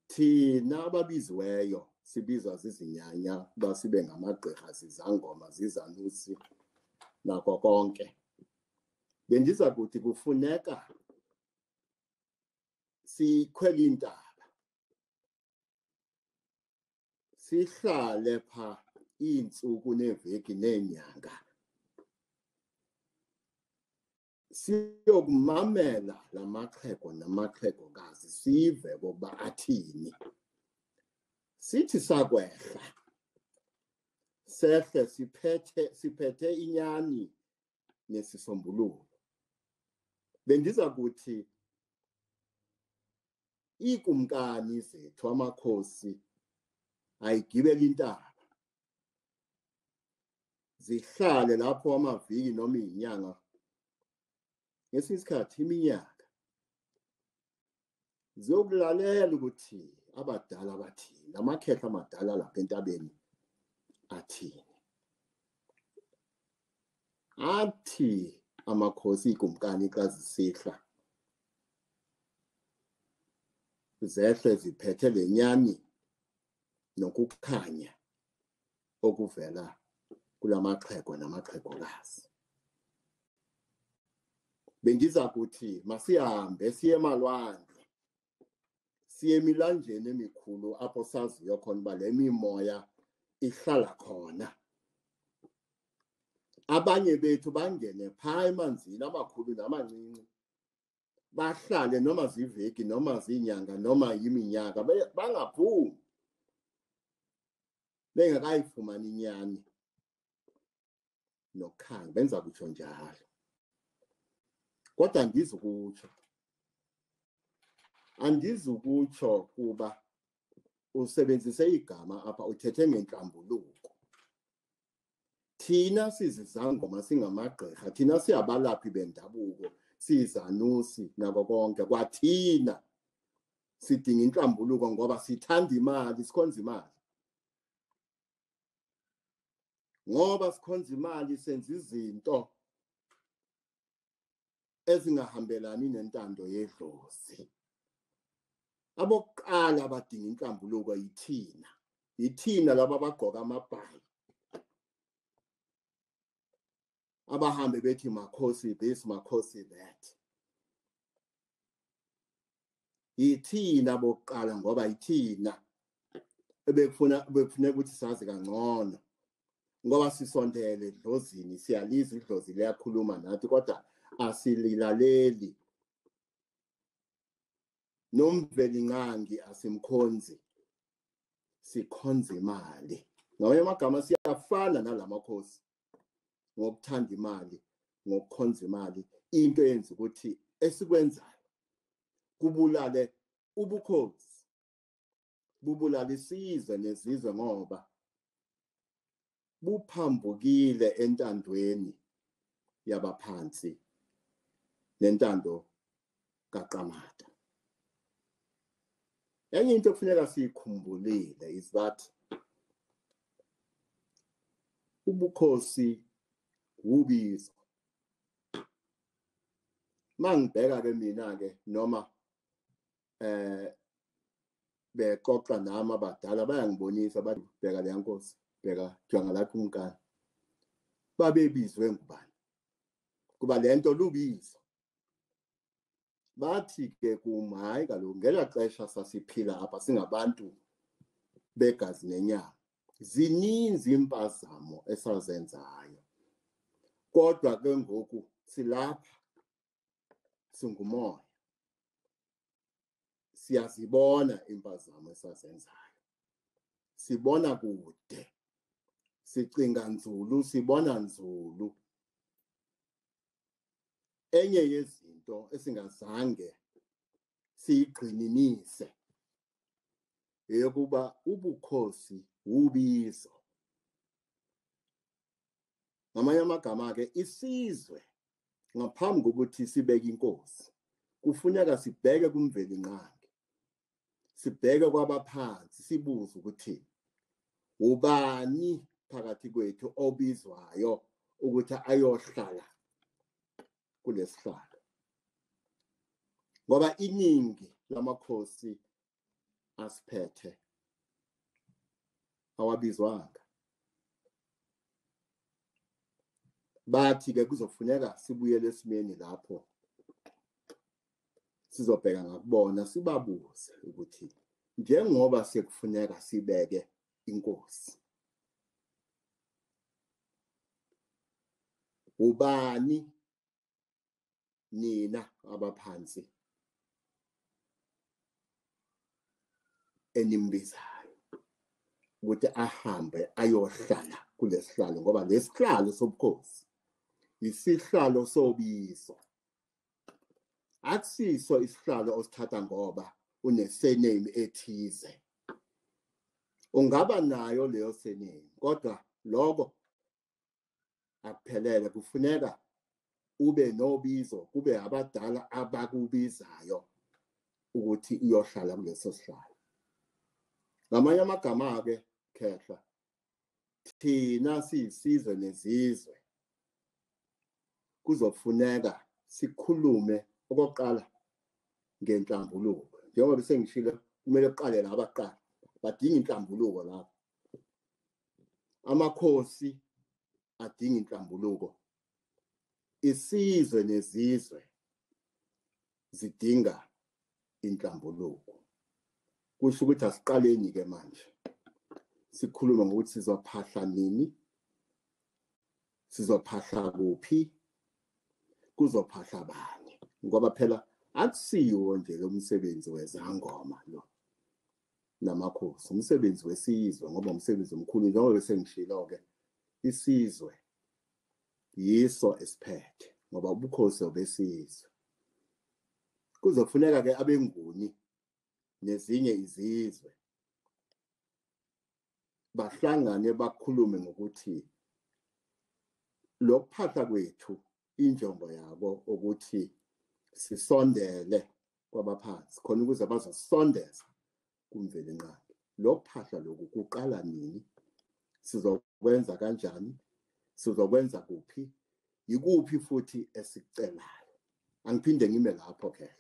thina ababiziweyo sibizwa zizinyanya uba sibe ngamagqirha, zizangoma, zizanusi nako konke. Bendiza kuthi kufuneka sikhwele intaba, sihlale pha iintsuku neeveki neenyanga, siyokumamela lamaxhego namaxhegokazi, sive kokuba athini. Sithi sakwehla sehle siphethe inyani nesisombululo. Bendiza kuthi iikumkani zethu, amakhosi, ayigibele intaba, zihlale lapho amaviki noma izinyanga, ngesinye isikhathi iminyaka, ziyokulalela ukuthi abadala bathini, amakhehla amadala lapha entabeni athini. Athi amakhosi ikumkani xa zisihla Zehle ziphethe lenyani nokukhanya okuvela kulamaxhego namaxhegokazi. Bengiza kuthi masihambe siye emalwandle, siye emilanjeni emikhulu apho saziyo khona uba le mimoya ihlala khona. Abanye bethu bangene phaa emanzini amakhulu namancinci, bahlale noma ziveki noma zinyanga noma yiminyaka bangaphumi bengakayifumani inyani nokukhanya. Benza kutsho njalo, kodwa andizukutsho kuba usebenzise igama apha, uthethe ngenhlambuluko. Thina sizizangoma, singamagqirha, thina siyabalaphi bendabuko, sizanusi nako konke. Kwathina sidinga inhlambuluko ngoba sithanda imali, sikhonza imali. Ngoba sikhonza imali senza izinto ezingahambelani nentando yedlozi. Abokuqala abadinga inhlambuluko yithina, yithina laba abagqoka amabhayi, abahambe bethi makhosi this, makhosi that. Yithina bokuqala ngoba yithina ebekufuna ukuthi sazi kangcono, ngoba sisondele edlozini, siyalizwa idlozi liyakhuluma nathi kodwa asililaleli. Nomvelinqangi asimkhonzi, sikhonza imali. Ngamanye amagama siyafana nalamakhosi ngokuthanda imali, ngokukhonza imali, into eyenza ukuthi esikwenzayo kubulale ubukhosi, bubulale isizwe nezizwe, ngoba buphambukile entandweni yabaphansi nentando kaQamata. Enye into okufuneka siyikhumbulile is that ubukhosi ubizo. Mangibheka ke mina ke noma bexoxa nami abadala bayangibonisa bathi bheka le nkosi, bheka jonga lakho umkani. Babebizwe ngubani? Kuba lento lubizo. Bathi ke kum, hayi kaloku ngela xesha sasiphila apha singabantu begazi nenyama, zininzi impazamo esazenzayo, kodwa ke ngoku silapha singumoya, siyazibona impazamo esazenzayo, sibona kude, sicinga nzulu, sibona nzulu. Enye yezinto esingazange siyigxininise eyokuba ubukhosi ubizo. Ngamanye amagama ke, isizwe ngaphambi kokuthi sibeke inkosi kufuneka sibheke kumvelinqangi, sibheke kwabaphansi, sibuze ukuthi ubani phakathi kwethu obizwayo ukuthi ayohlala kulesihlalo, ngoba iningi lamakhosi asiphethe awabizwanga. Bathi ke kuzofuneka sibuyele esimeni lapho sizobheka ngakubona, sibabuze ukuthi njengoba sekufuneka sibeke inkosi, ubani nina abaphansi enimbizayo ukuthi ahambe ayohlala kulesihlalo, ngoba lesihlalo sobukhosi isihlalo sobizo, akusiso isihlalo osithatha ngoba une-surname ethize. Ungaba nayo leyo surname, kodwa lokho akuphelele, kufuneka ube nobizo, kube abadala abakubizayo ukuthi uyohlala kuleso sihlalo. Ngamanye amagama ke khehla, thina siyisizwe nezizwe kuzofuneka sikhulume okokuqala ngenhlambuluko. Njengoba besengishilo, kumele kuqale laba kuqala, badinga inhlambuluko lapho. Amakhosi adinga inhlambuluko, isizwe nezizwe zidinga inhlambuluko. Kusho ukuthi asiqaleni ke manje sikhuluma ngokuthi sizophahla nini, sizophahla kuphi, kuzophahla bani, ngoba phela akusiwo nje lo msebenzi wezangoma lo namakhosi, umsebenzi wesizwe, ngoba umsebenzi omkhulu. Njengoba besengishilo ke, isizwe yiso esiphethe, ngoba ubukhosi obesizwe. Kuzofuneka ke abenguni nezinye izizwe bahlangane bakhulume ngokuthi lokuphahla kwethu injongo yabo ukuthi sisondele kwabaphansi khona ukuze bazosondeza kuMvelinqangi. Lokuphahla lokhu kuqala nini, sizokwenza kanjani, sizokwenza kuphi, yikuphi futhi esikucelayo. Angiphinde ngime lapho ke.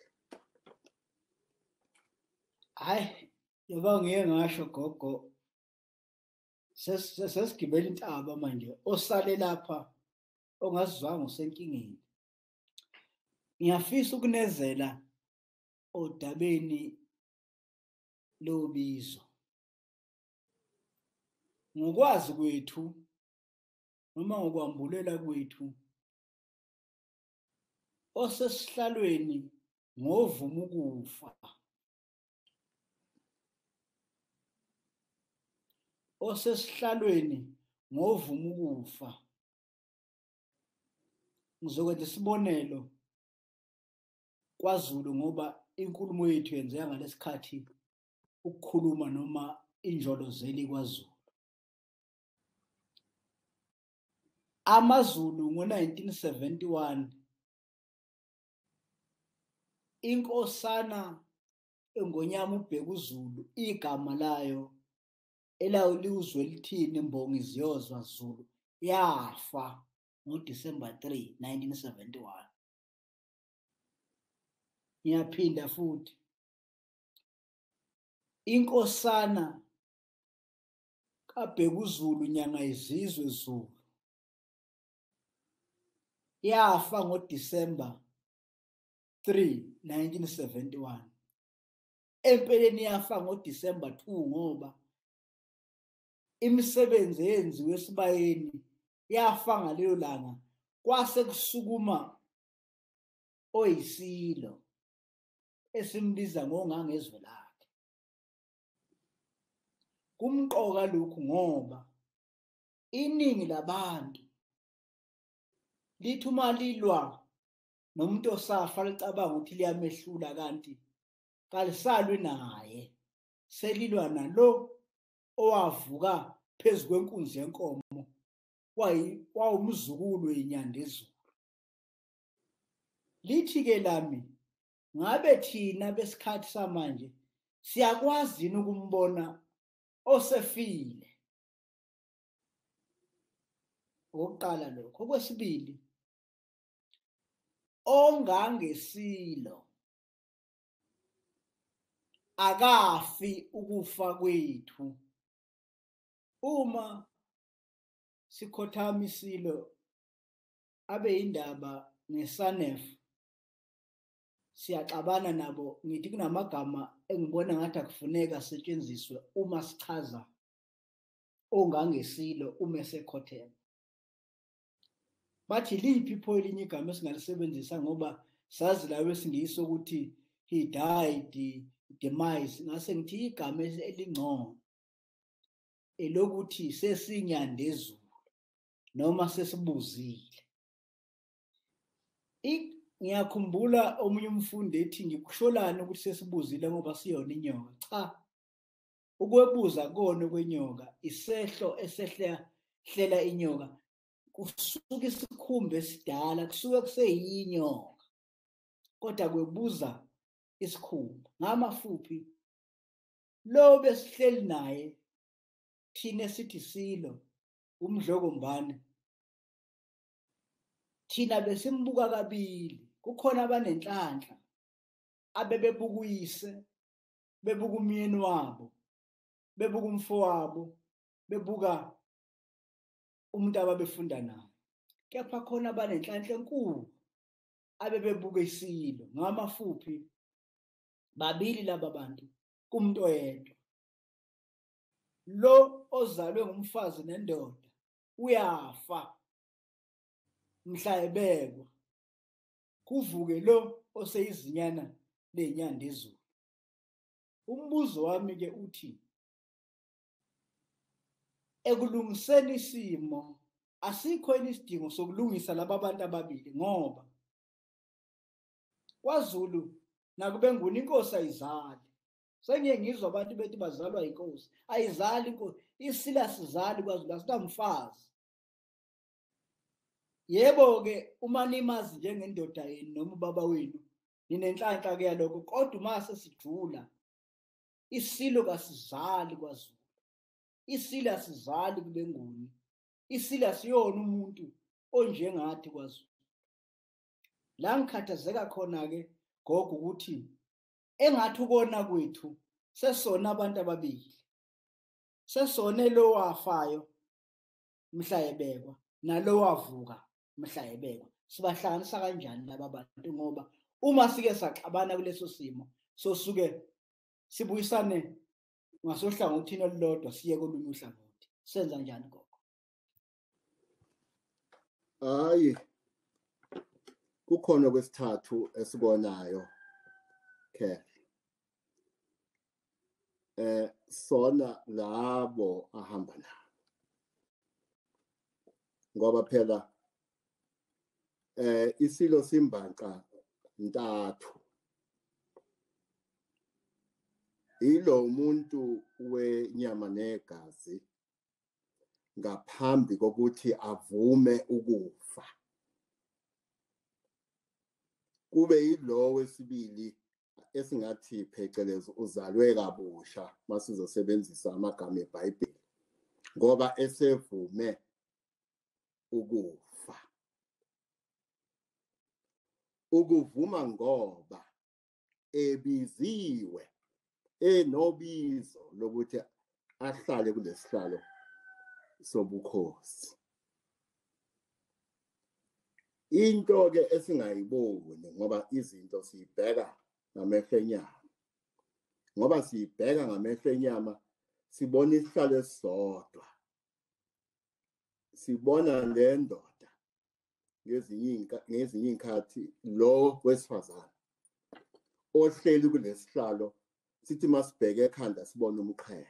Hayi, yoba ngiye ngasho gogo, sesigibela intaba manje, osale lapha ongazizwanga usenkingeni. Ngiyafisa ukunezela odabeni lobizo. Ngokwazi kwethu noma ngokwambulela kwethu, osesihlalweni ngovuma ukufa, osesihlalweni ngovuma ukufa. Ngizokwenza isibonelo kwaZulu, ngoba inkulumo yethu yenzeka ngalesikhathi ukukhuluma noma injolozeli kwaZulu. AmaZulu ngo-1971, inkosana eNgonyama uBhekuzulu, igama layo elawuliuzwe lithini Mbongi Ziyozwa Zulu, yafa ngoDisemba 3, 1971. Ngiyaphinda futhi, inkosana kaBhekuzulu Nyangayizizwe Zulu yafa ngoDisemba 3, 1971. Empeleni yafa ngoDisemba 2, ngoba imisebenzi eyenziwe esibayeni yafa ngalelo langa. Kwase kusukuma oyisilo esimbiza ngongangezwe lakhe. Kumqoka lokhu ngoba iningi labantu lithi uma lilwa nomuntu osafa licabanga ukuthi liyamehlula, kanti kalisalwi naye, selilwa nalo owavuka phezu kwenkunzi yenkomo, wawumzukulu weNyandezulu. Lithi ke lami, ngabe thina besikhathi samanje siyakwazi yini ukumbona osefile? Okokuqala lokho. Okwesibili, ongangesilo akafi ukufa kwethu. Uma sikhothama isilo abe indaba ngeSANEF, siyaxabana nabo. Ngithi kunamagama engibona ngathi akufuneka asetshenziswe uma sichaza ongangesilo uma esekhotheme. Bathi liphi pho elinye igama esingalisebenzisa, ngoba sazi la wesingisi ukuthi he died, demise. Ngase ngithi igama elingcono elokuthi sesinyandezulu noma sesibuzile. Ngiyakhumbula omunye umfundi ethi ngikusholani ukuthi sesibuzile ngoba siyona inyoka. Cha, ukwebuza kona kwenyoka isehlo esehlela inyoka, kusuka isikhumba esidala, kusuke kuseyinyoka, kodwa kwebuza isikhumba. Ngamafuphi, lo besihleli naye thina sithi silo uMdlokombane, thina besimbuka kabili. Kukhona abanenhlanhla abebebuka uyise bebuka umyeni wabo, bebuka umfowabo, bebuka umuntu ababefunda naye. Kepha khona banenhlanhla enkulu abebebuka isilo. Ngamafuphi, babili laba bantu kumuntu oyedwa. Lo ozalwe ngumfazi nendoda uyafa mhla ebekwa, kuvuke lo oseyizinyana lenyanda izulu. Umbuzo wami ke uthi, ekulungiseni isimo asikho isidingo sokulungisa laba bantu ababili, ngoba kwaZulu nakube nguni inkosi ayizali. Sengiye ngizwa abantu bethi bazalwa inkosi, ayizali inkosi, isila sizali kwaZulu, asinamfazi. Yebo ke uma nimazi njengendoda yenu noma ubaba wenu ninenhlanhla ke yalokho, kodwa uma sesijula isilo kasizali kwaZulu, isilo asizali kubenguni, isilo asiyona umuntu onjengathi kwaZulu. La ngikhathazeka khona ke gogo ukuthi engathi ukona kwethu sesona abantu ababili, sesone lo wafayo mhla ebekwa nalo wavuka mhla ebekwa. Sibahlanganisa kanjani laba bantu? Ngoba uma sike saxabana kuleso simo sosuke sibuyisane ngasohlangothini olulodwa siye kolunye uhlangothi. Senza njani gogo? Hayi, kukhona kwesithathu esibonayo ke sona labo ahamba nabo, ngoba phela isilo simbanqa ntathu. Ilo umuntu wenyama negazi ngaphambi kokuthi avume ukufa, kube yilo wesibili esingathi phecelezi uzalwe kabusha masizosebenzisa amagama eBhayibheli, ngoba esevume ukufa. Ukuvuma ngoba ebiziwe, enobizo lokuthi ahlale kulesihlalo sobukhosi. Into ke esingayiboni, ngoba izinto siyibheka ngamehlo enyama, ngoba siyibheka ngamehlo enyama sibona isihlalo esisodwa, sibona le ndoda ngezinye inkathi lo wesifazane ohleli kulesihlalo, sithi masibheke ekhanda sibone umqhele.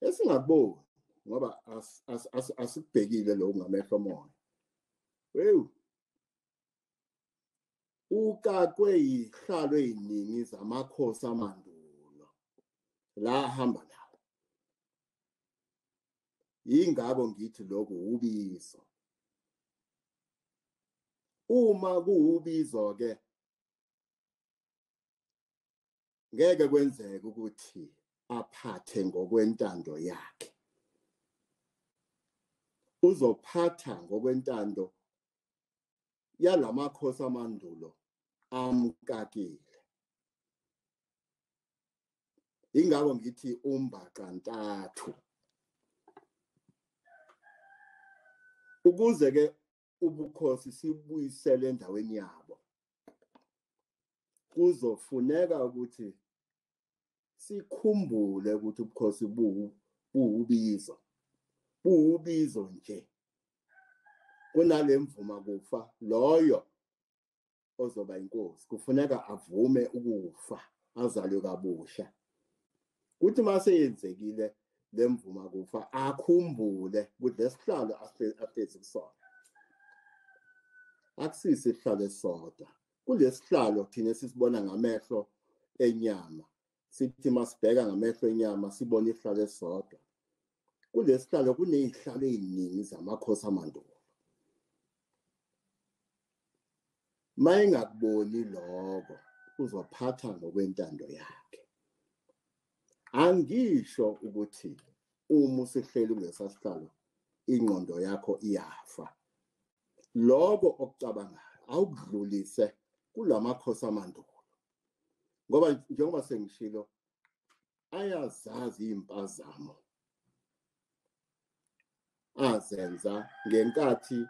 Esingakuboni ngoba asikubhekile lokhu ngamehlo omoya. Wewu, ukakwe yihlalo eziningi zamakhosi amandulo la ahamba nawo. Yingakho ngithi lokhu ubizo. Uma kuwubizo ke ngeke kwenzeke ukuthi aphathe ngokwentando yakhe. Uzophatha ngokwentando yalamakhosi amandulo amkakile. Ingakho ngithi umbaxa ntathu. Ukuze ke ubukhosi sibuyisele endaweni yabo, kuzofuneka ukuthi sikhumbule ukuthi ubukhosi buwubizo, buwubizo nje. Kunale mvuma kufa, loyo ozoba inkosi kufuneka avume ukufa, azalwe kabusha. Kuthi mase yenzekile lemvuma kufa, akhumbule ukuthi lesihlalo ahlezi kusona akusisi isihlalo esisodwa. Kulesihlalo thina sisibona ngamehlo enyama, sithi masibheka ngamehlo enyama sibone isihlalo esisodwa. Kulesihlalo kunezihlalo eziningi zamakhosi amandulo. Mayengakuboni lokho uzophatha ngokwentando yakhe. Angisho ukuthi uma usihleli kulesa sihlalo ingqondo yakho iyafa. Lokho okucabangayo awukudlulise kulamakhosi amandulo. Ngoba njengoba sengishilo, ayazazi impazamo azenza ngenkathi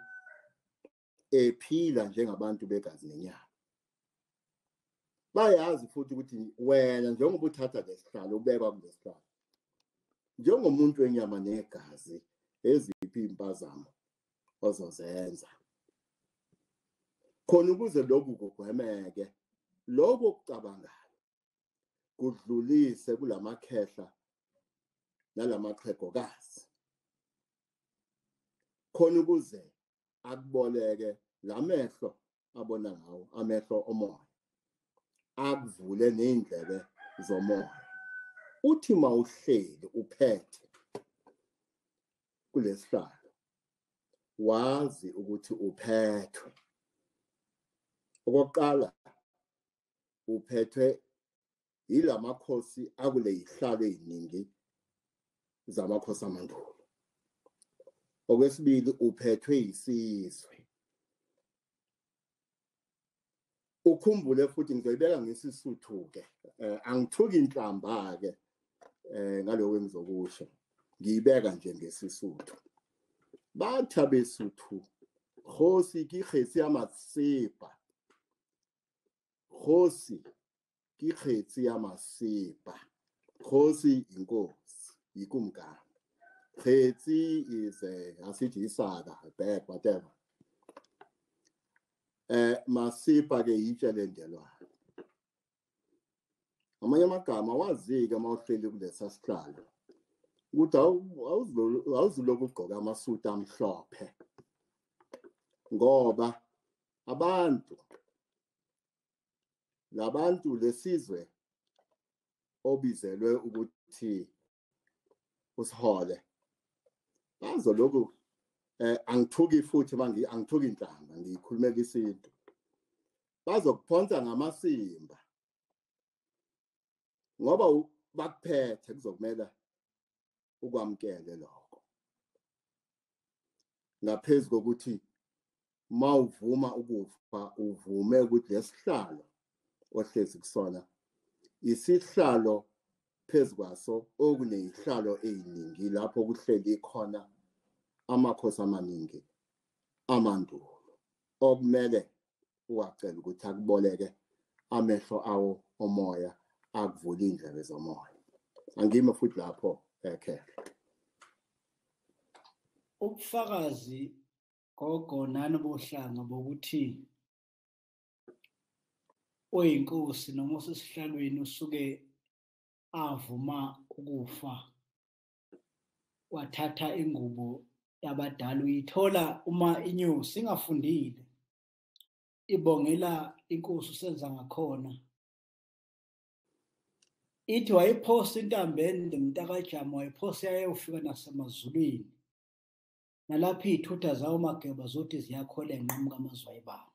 ephila njengabantu begazi nenyama. Bayazi futhi ukuthi wena njengoba uthatha lesihlalo ubekwa kulesihlalo njengomuntu wenyama negazi, eziphi impazamo ozozenza khona ukuze lokhu kugwemeke, lokho okucabangayo kudlulise kulamakhehla nalamaxhegokazi, khona ukuze akuboleke lamehlo abona ngawo, amehlo omoya, akuvule ney'ndlebe zomoya. Uthi mawuhleli uphethe kulesihlalo, wazi ukuthi uphethwe. Okokuqala uphethwe yilamakhosi akule yihlalo eziningi zamakhosi amandulo. Okwesibili uphethwe yisizwe. Ukhumbule futhi, ngizoyibeka ngesisuthu-ke, angithuki inhlamba-ke ngaloko engizokusho, ngiyibeka nje ngesisuthu. Bathi abesuthu, kgosi ke kgetsi ya masepa, kgosi ke kgetsi ya masepa. Kgosi inkosi, yikumkani. Kgetsi is asithi isaka, bag, whatever. Masipa ke yitshe lendelwane. Amanye amagama wazike mawuhleli kulesa sihlalo ukuthi awuzulokhu ugqoka amasuti amhlophe, ngoba abantu labantu lesizwe obizelwe ukuthi usihole bazolokhu angithuki futhi mangi angithuki inhlamba, ngikhulumela isintu. Bazokuphonsa ngamasimba ngoba bakuphethe, kuzokumela ukwamkele lokho. Ngaphezulu kokuthi mawuvuma ukufa, uvume ukuthi lesihlalo ohlezi kusona isihlalo phezu kwaso okunezihlalo eziningi lapho kuhleli khona amakhosi amaningi amandulo, okumele uwacele ukuthi akuboleke amehlo awo omoya, akuvule indlebe zomoya. Angime futhi lapho ekhehla. Ubufakazi gogo nani bohlanga bokuthi oyinkosi noma osesihlalweni usuke avuma ukufa wathatha ingubo yabadala, uyithola uma inyosi ingafundile ibongela inkosi usenza ngakhona, ithi wayiphosa intambo ende mntakajama, wayiphosa yayofika nasemazulwini, nalapho iy'thutha zawo mageba zothi ziyakhola enqamuka amazwayibane.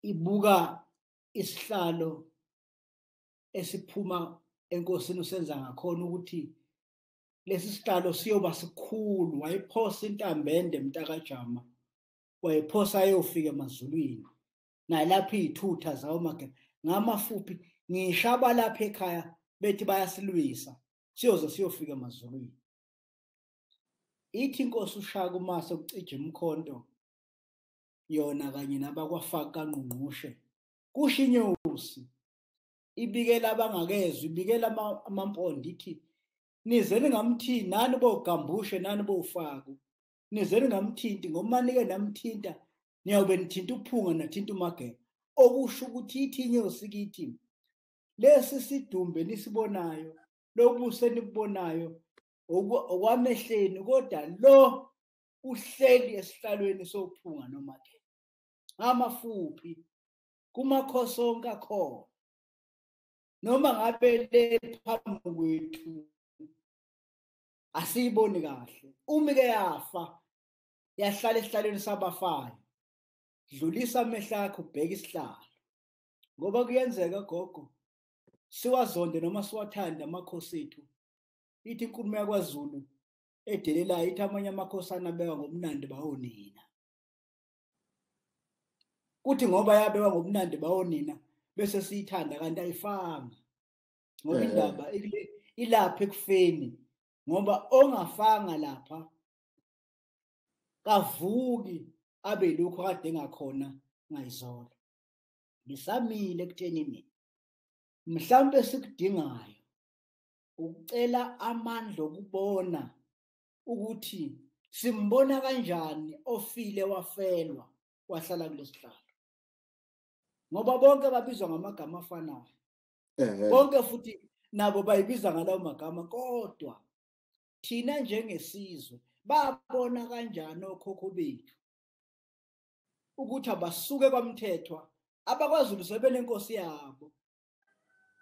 Ibuka isihlalo esiphuma enkosini usenza ngakhona ukuthi lesi sihlalo siyoba sikhulu. Wayiphosa intambo ende mntakajama, wayiphosa ayofika emazulwini, nalapho iy'thutha zawo mageba. Ngamafuphi ngisho abalapha ekhaya bethi bayasilwisa, siyoze siyofika emazulwini. Ithi inkosi uShaka uma sekucija umkhonto yona kanye nabakwafaka kaNgqungqushe, kusho inyosi ibikela abangakezwa, ibikela amampondo ithi nize ningamthinti nani bogambushe nani bofaku, nize ningamthinti ngoba nike namthinta niyawube nithinta uphunga nathinta umageba. Okusho ukuthi ithi inyosi kithi lesi sidumbe nisibonayo, lobuso enikubonayo okwamehleni, kodwa lo uhleli esihlalweni sophunga nomageba. Ngamafuphi kumakhosi onke akhona, noma ngabe le phambi kwethu asiyiboni kahle, uma ke yafa yahlala esihlalweni sabafayo, dlulisa amehlo akho ubheke isihlalo. Ngoba kuyenzeka gogo siwazonde noma siwathande amakhosi ethu. Ithi inkulumo yakwaZulu edelelayo ithi amanye amakhosana abekwa ngobumnandi bawonina. Kuthi ngoba yabekwa ngobumnandi bawonina bese siyithanda kanti ayifanga, ngoba indaba ilapha ekufeni, ngoba ongafanga lapha kavuki abe lokho kade engakhona ngayizolo. Ngisamile ekuthenini mhlawumbe sikudingayo ukucela amandla okubona ukuthi simbona kanjani ofile wafelwa wahlala kulesihlalo, ngoba bonke babizwa ngamagama afanayo, bonke futhi nabo bayibiza ngalawo magama, kodwa thina njengesizwe babona kanjani okhokho bethu ukuthi abasuke kwaMthethwa abakwaZulu sebenenkosi yabo,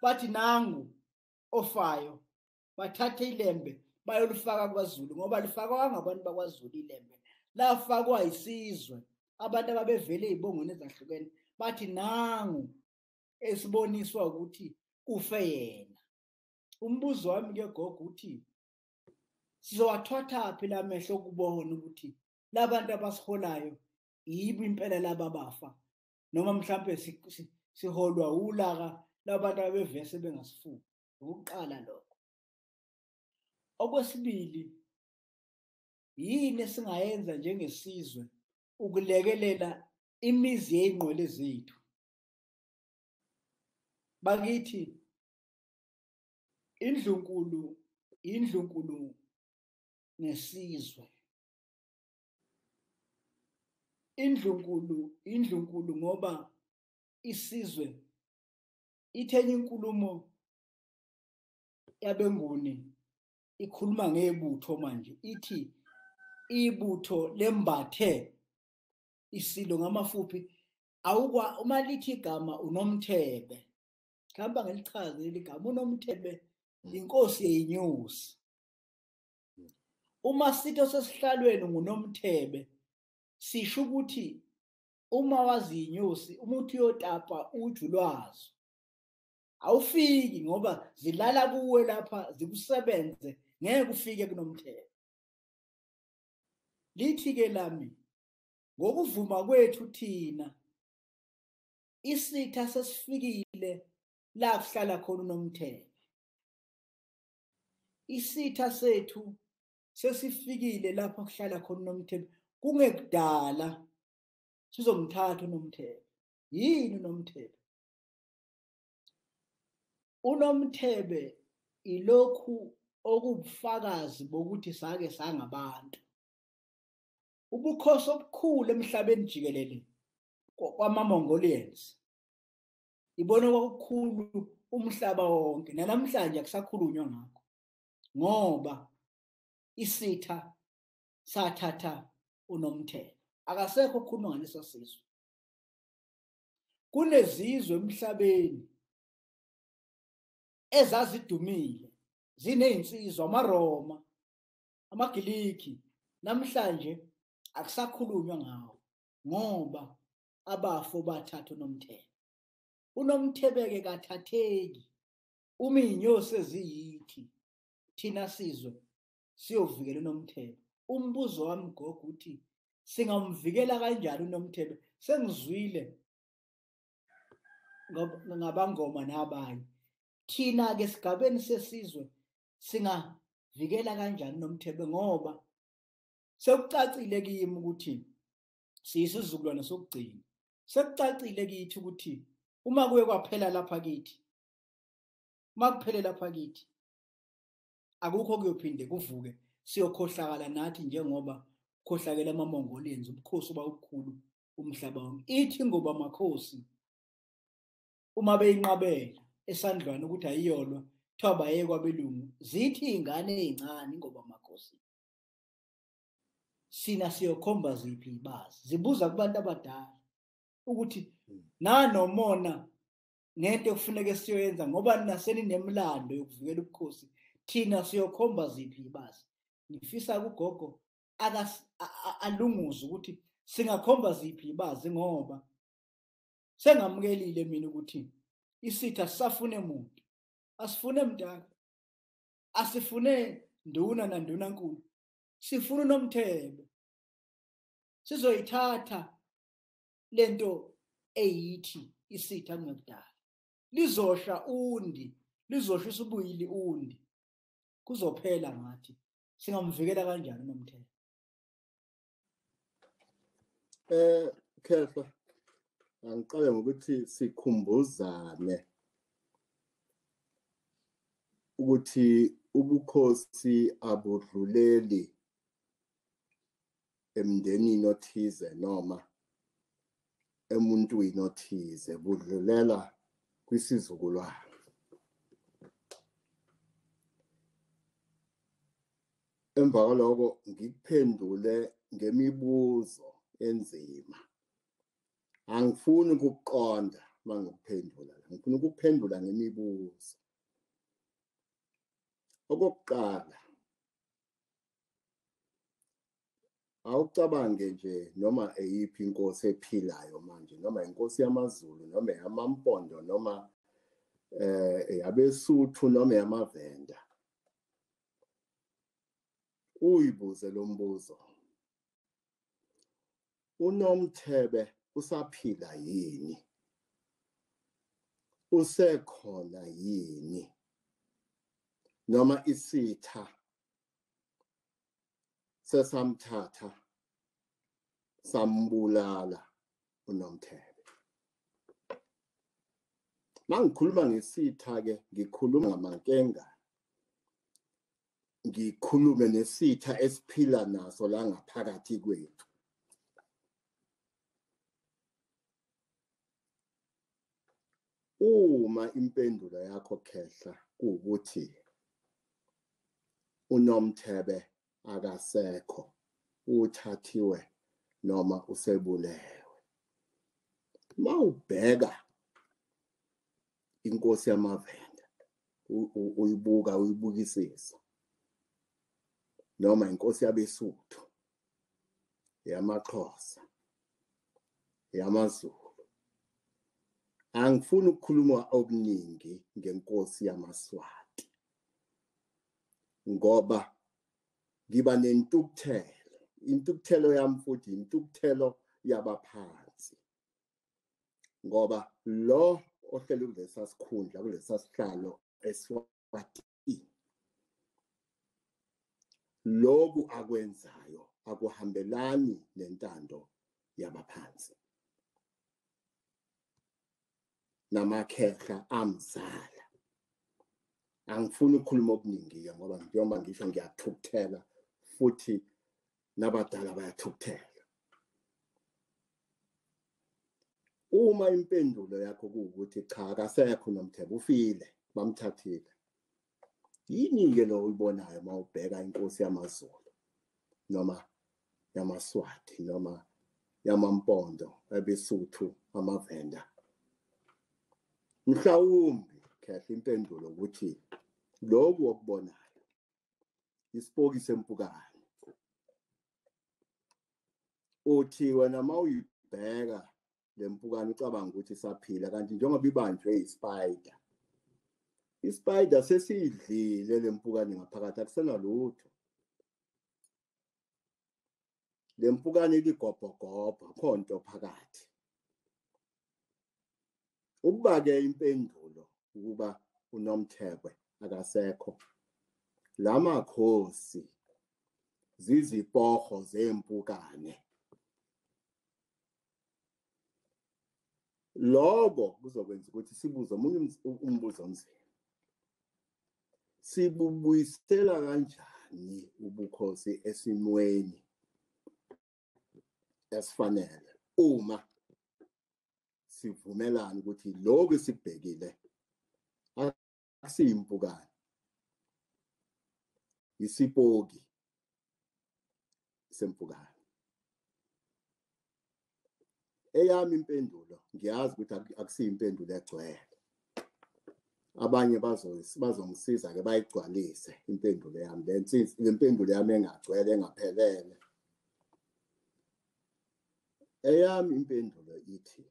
bathi nangu ofayo, bathathe ilembe bayolifaka kwaZulu, ngoba lifakwa ngabantu bakwaZulu ilembe, lafakwa isizwe, abantu ababevele izibongweni ezahlukene, bathi nangu esiboniswa ukuthi kufe yena. Umbuzo wami ke gogo uthi sizowathwathaphi lamehlo ukubona ukuthi labantu abasiholayo yibo impela laba bafa, noma mhlambe siholwa ulaka labantu abevese bengasifuni. Ukuqala lokho. Okwesibili, yini esingayenza njengesizwe ukulekelela imizi yey'nqwele zethu? Bakithi indlunkulu, indlunkulu ngesizwe, indlunkulu, indlunkulu ngoba isizwe ithenye inkulumo yabeNguni ikhuluma ngebutho manje, ithi ibutho lembathe isilo ngamafuphi. Awukwa uma lithi igama uNomthebe, mhlawumbe ngelichaze leli gama, uNomthebe inkosi yeyinyosi. Uma sitho sesihlalweni nguNomthebe, sisho ukuthi uma wazi inyosi, umuntu uyotapa uju lwazo, awufiki ngoba zilala kuwe lapha zikusebenze, ngeke ufike kuNomthebe. Lithi ke lami ngokuvuma kwethu thina isitha sesifikile la kuhlala khona uNomthebe, isitha sethu sesifikile lapho kuhlala khona uNomthebe, kungekudala sizomthatha uNomthebe. Yini uNomthebe? UNomthebe ilokhu okubufakazi bokuthi sake sangabantu. Ubukhosi obukhulu emhlabeni jikelele kwama-Mongolians ibona kwakukhulu umhlaba wonke, namhlanje akusakhulunywa ngakho ngoba isitha sathatha uNomthebe, akasekho ukukhuluma ngaleso sizwe. Kunezizwe emhlabeni ezazidumile zinezinsizwa, amaRoma, amaGiliki, namhlanje akusakhulunywa ngawo ngoba abafo bathatha uNomthebe. UNomthebe-ke kathatheki, uma iy'nyosi eziyithi thina sizwe siyovikela uNomthebe. Umbuzo wami gogo uthi singamvikela kanjani uNomthebe? Sengizwile ngabangoma nabanye, thina-ke esigabeni sesizwe singavikela kanjani uNomthebe? Ngoba sekucacile kimi ukuthi siyisizukulwane sokugcina, sekucacile kithi ukuthi uma kuye kwaphela lapha kithi, uma kuphele lapha kithi akukho kuyophinde kuvuke, siyokhohlakala nathi njengoba khohlakela ama-Mongolians, ubukhosi obabukhulu umhlaba wonke. Ithi ngoba amakhosi uma beyinqabela esandlwana ukuthi ayiyolwa, kuthiwa baye kwabelungu, zithi iy'ngane ey'ncane ngoba amakhosi sina siyokhomba ziphi ibazi? Zibuza kubantu abadala ukuthi nanomona ngento ekufuneka siyoyenza ngoba naseninemlando yokuvikela ubukhosi, thina siyokhomba ziphi ibazi? Ngifisa kugogo alunguze ukuthi singakhomba ziphi ibazi, ngoba sengamukelile mina ukuthi isitha sisafune muntu, asifune mntaka, asifune nduna nanduna nkulu, sifuna uNomthebe. Sizoyithatha lento eyithi isitha kungekudala. Lizosha undi, lizoshisa ubuyili undi. Kuzophela ngathi. Singamvikela kanjani uNomthebe? Khehla, angiqale ngokuthi sikhumbuzane ukuthi ubukhosi abudluleli emndenini othize noma emuntwini othize, budlulela kwisizukulwane. Emva kwaloko ngikuphendule ngemibuzo enzima. Angifuni ukuqonda mangikuphendula, ngifuna ukuphendula ngemibuzo. Okokuqala, awucabange nje noma eyiphi inkosi ephilayo manje, noma inkosi yamaZulu, noma yamaMpondo, noma eyabeSuthu, noma yamaVenda. Uyibuze lo mbuzo, uNomthebe usaphila yini? Usekhona yini? Noma isitha sesamthatha sambulala uNomthebe? Mangikhuluma ngesitha ke ngikhuluma ngamankenga, ngikhulume nesitha esiphila naso la ngaphakathi kwethu. Uma impendulo yakho Khehla kuwukuthi uNomthebe akasekho, uthathiwe noma usebulewe, mawubheka inkosi yamaVenda uyibuka uyibukisisa, noma inkosi yabeSuthu, yamaXhosa, yamaZulu, angifuni ukukhuluma okuningi ngenkosi yamaSwati ngoba ngiba nentukuthelo. Intukuthelo yami futhi intukuthelo yabaphansi, ngoba lo ohleli kulesa sikhundla, kulesa sihlalo eSwatini, lokhu akwenzayo akuhambelani nentando yabaphansi namakhehla amzala. Angifuni ukukhuluma okuningi ngoba njengoba ngisho ngiyathukuthela futhi nabadala bayathukuthela. Uma impendulo yakho kuwukuthi cha, akasekho uNomthebe, ufile, bamthathile, yini-ke lo uyibonayo uma ubheka inkosi yamaZulu noma yamaSwati noma yamaMpondo, abeSuthu, amaVenda? Mhlawumbe Khehla impendulo ukuthi lokhu okubonayo isipoki sempukane. Uthi wena mawuyibheka lempukane ucabanga ukuthi isaphila, kanti njengoba ibanjwe ispider, ispider sesidlile lempukane ngaphakathi, akusenalutho. Lempukane iligobhogobho, akho nto phakathi. Ukuba-ke impendulo ukuba uNomthebe akasekho, lamakhosi zizipoho zempukane. Lokho kuzokwenza ukuthi sibuze omunye umbuzo omzima: sibubuyisela kanjani ubukhosi esimweni esifanele uma sivumelana ukuthi lokhu esibhekile akusiyimpukane, isipoki sempukane? Eyami impendulo, ngiyazi ukuthi akusiyimpendulo egcwele, abanye bazongisiza ke bayigcwalise impendulo yami, le mpendulo yami engagcwele, engaphelele. Eyami impendulo ithi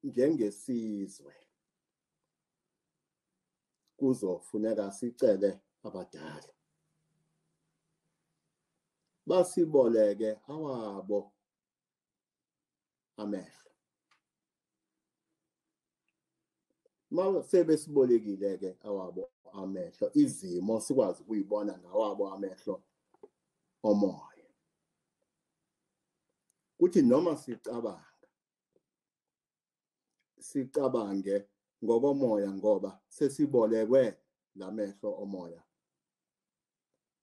njengesizwe kuzofuneka sicele abadala basiboleke awabo amehlo, Sebesibolekile ke awabo amehlo, izimo sikwazi ukuyibona ngawabo amehlo omoya. Kuthi noma sicabanga, sicabange ngokomoya ngoba sesibolekwe lamehlo omoya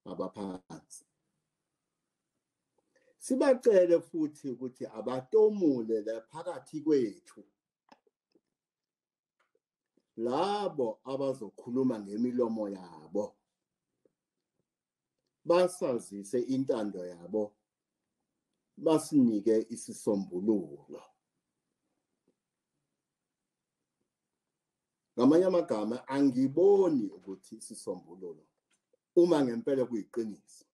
abaphansi. Sibacele futhi ukuthi abatomule la phakathi kwethu labo abazokhuluma ngemilomo yabo, basazise intando yabo, basinike isisombululo. Ngamanye amagama, angiboni ukuthi isisombululo uma ngempela kuyiqiniso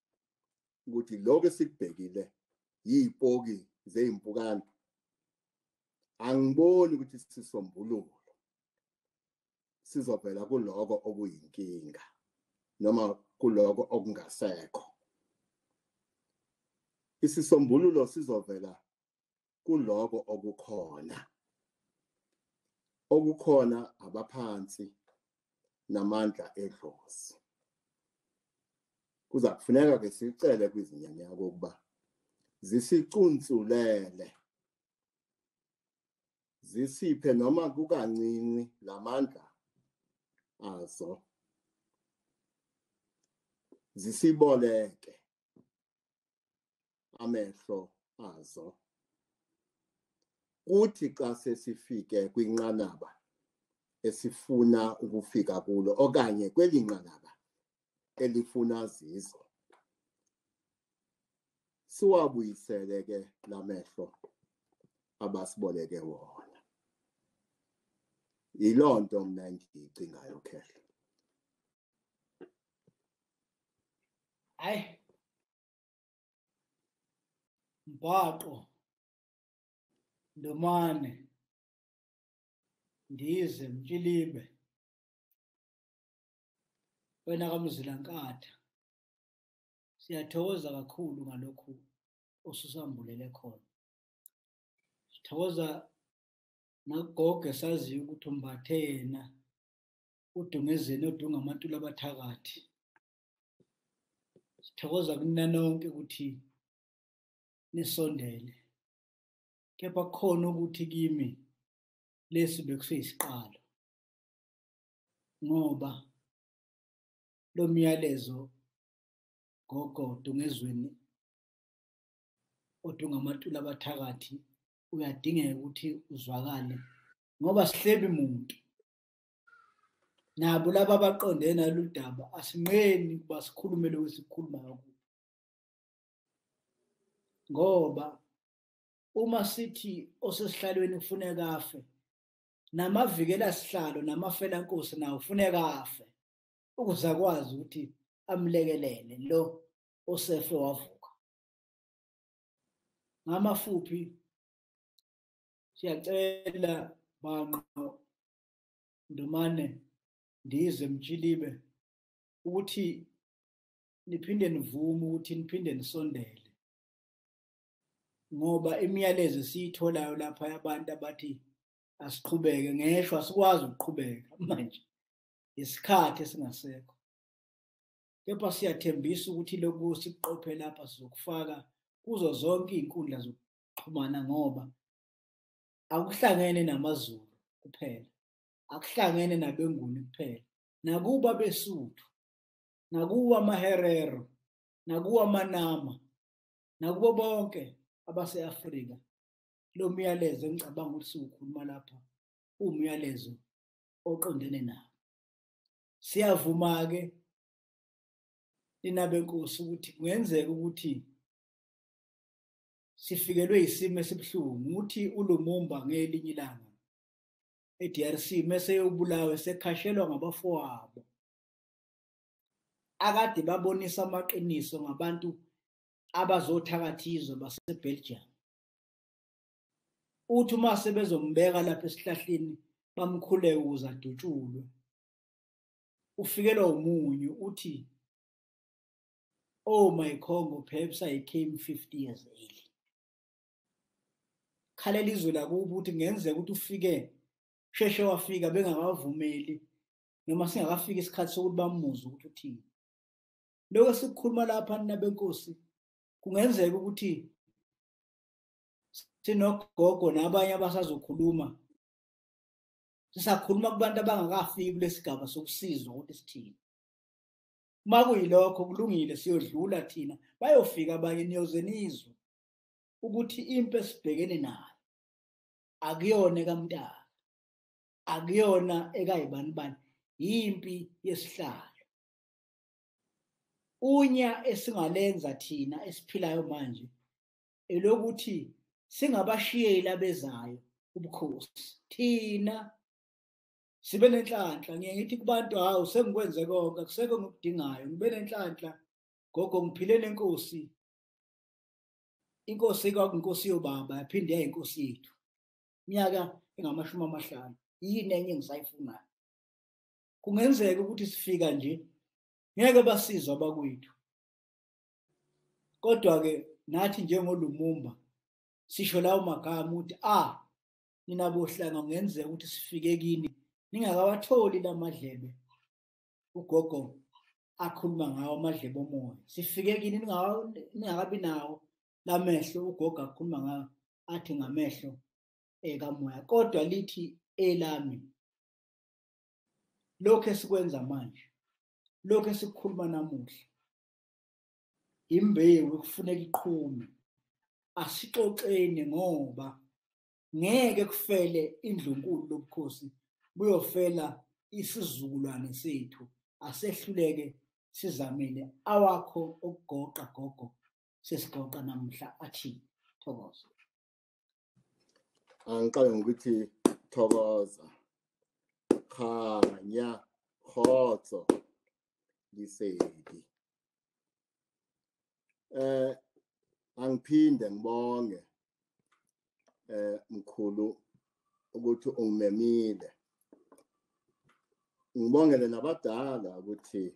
ukuthi lokho esikubhekile yipoki zeyimpukane, angiboni ukuthi isisombululo sizovela kuloko okuyinkinga noma kuloko okungasekho. Isisombululo sizovela kuloko okukhona. Okukhona abaphansi namandla edlozi. Kuza kufuneka ke sicele kwizinyanya ukuba zisicunsulele, zisiphe noma kukancinci lamandla azo, zisiboleke amehlo azo. Kuthi xa sesifike kwinqanaba esifuna ukufika kulo okanye kweli nqanaba elifuna zizo, siwabuyisele ke lamehlo abasiboleke wona. Yiloo nto mna endiyicingayo, Khehla. Hayi, Mbhaqo, Ndomane, Ndize, Mtshilibe, wena kaMzilankatha, siyathokoza kakhulu ngalokhu osusambulele khona. Sithokoza nakugogo esaziyo ukuthi umbathe yena udungezeni odunga amantula abathakathi. Sithokoza kunina nonke ukuthi nisondele, kepha kukhona ukuthi kimi lesi bekuseyisiqalo, ngoba lo myalezo gogo Dungezweni odunga amantula abathakathi uyadingeka ukuthi uzwakale, ngoba sihlebi muntu. Nabo laba abaqondene nalolu daba asinqeni ukuba sikhulume lokhu esikhuluma kakhulu, ngoba uma sithi osesihlalweni kufuneka afe, namavikela sihlalo namafelankosi nawo kufuneka afe ukuze akwazi ukuthi amlekelele lo osefe wavuka. Ngamafuphi siyacela Banqo, Ndomane, Ndize, Mtshilibe ukuthi niphinde nivume ukuthi niphinde nisondele, ngoba imiyalezo esiyitholayo lapha yabantu abathi asiqhubeke, ngeshwa asikwazi ukuqhubeka manje, isikhathi esingasekho. Kepha siyathembisa ukuthi lokhu sikuqophe lapha sizokufaka kuzo zonke iy'nkundla zokuxhumana, ngoba akuhlangene namaZulu kuphela, akuhlangene nabeNguni kuphela, nakuba beSuthu, nakuwo amaHerero, nakuwo amaNama, nakubo bonke abase-Afrika. Lo myalezo engicabanga ukuthi siwukhuluma lapha uwumyalezo oqondene nabo. Siyavuma-ke nina benkosi ukuthi kungenzeka ukuthi sifikelwe isimo esibuhlungu, ukuthi uLumumba ngelinye ilanga e-DRC mese yobulawa sekhashelwa ngabafowabo akade babonisa amaqiniso ngabantu abazothakatha izwe base-Belgium. Uthi uma sebezombeka lapha esihlahleni bamkhuleke ukuze adutshulwe, ufikelwa umunyu uthi, "Oh my Congo, perhaps I came 50 years early." Khalela izwe lakubo ukuthi kungenzeka ukuthi ufike Sheshe wafika bengakavumeli noma singakafiki isikhathi sokuthi bamuzwe ukuthi uthini. Lokho sikukhuluma lapha nina benkosi kungenzeka ukuthi sinogogo nabanye abasazokhuluma, sisakhuluma kubantu abangakafiki kulesigaba sokusizwa ukuthi sithini. Uma kuyilokho kulungile, siyodlula thina, bayofika abanye, niyoze nizwe ukuthi impi esibhekene nayo akuyona ekaMtaka, akuyona ekayibanibani, impi yesihlalo. Unya esingalenza thina esiphilayo manje elokuthi singabashiyeli abezayo ubukhosi. Thina sibe nenhlanhla. Ngiye ngithi kubantu, hawu, sengikwenze konke, akusekho ngikudingayo, ngibe nenhlanhla gogo, ngiphile nenkosi. Inkosi kwakuyinkosi yobaba, yaphinde yayinkosi yethu iminyaka engama-50. Yini enye engisayifunayo? Kungenzeka ukuthi sifika nje ngeke basizwe abakwethu, kodwa-ke nathi njengoLumumba sisho lawo magama ukuthi nina bohlanga kungenzeka ukuthi sifike kini ningakawatholi lamadlebe ugogo akhuluma ngawo, amadlebe omoya. Sifike kini ningakabi nawo lamehlo ugogo akhuluma ngawo, athi ngamehlo ekamoya. Kodwa lithi elami, lokho esikwenza manje, lokho esikukhuluma namuhla, imbewu ekufuneka iqhume. Asixoxeni ngoba ngeke kufele indlunkulu lobukhosi, buyofela isizukulwane sethu. Asehluleke sizamile. Awakho okugoqa gogo, sesigoqa namuhla athi thokoza. Angiqale ngokuthi thokoza, khanya, khotso, lisedi. Angiphinde ngibonge mkhulu ukuthi ungimemile. Ngibongele nabadala ukuthi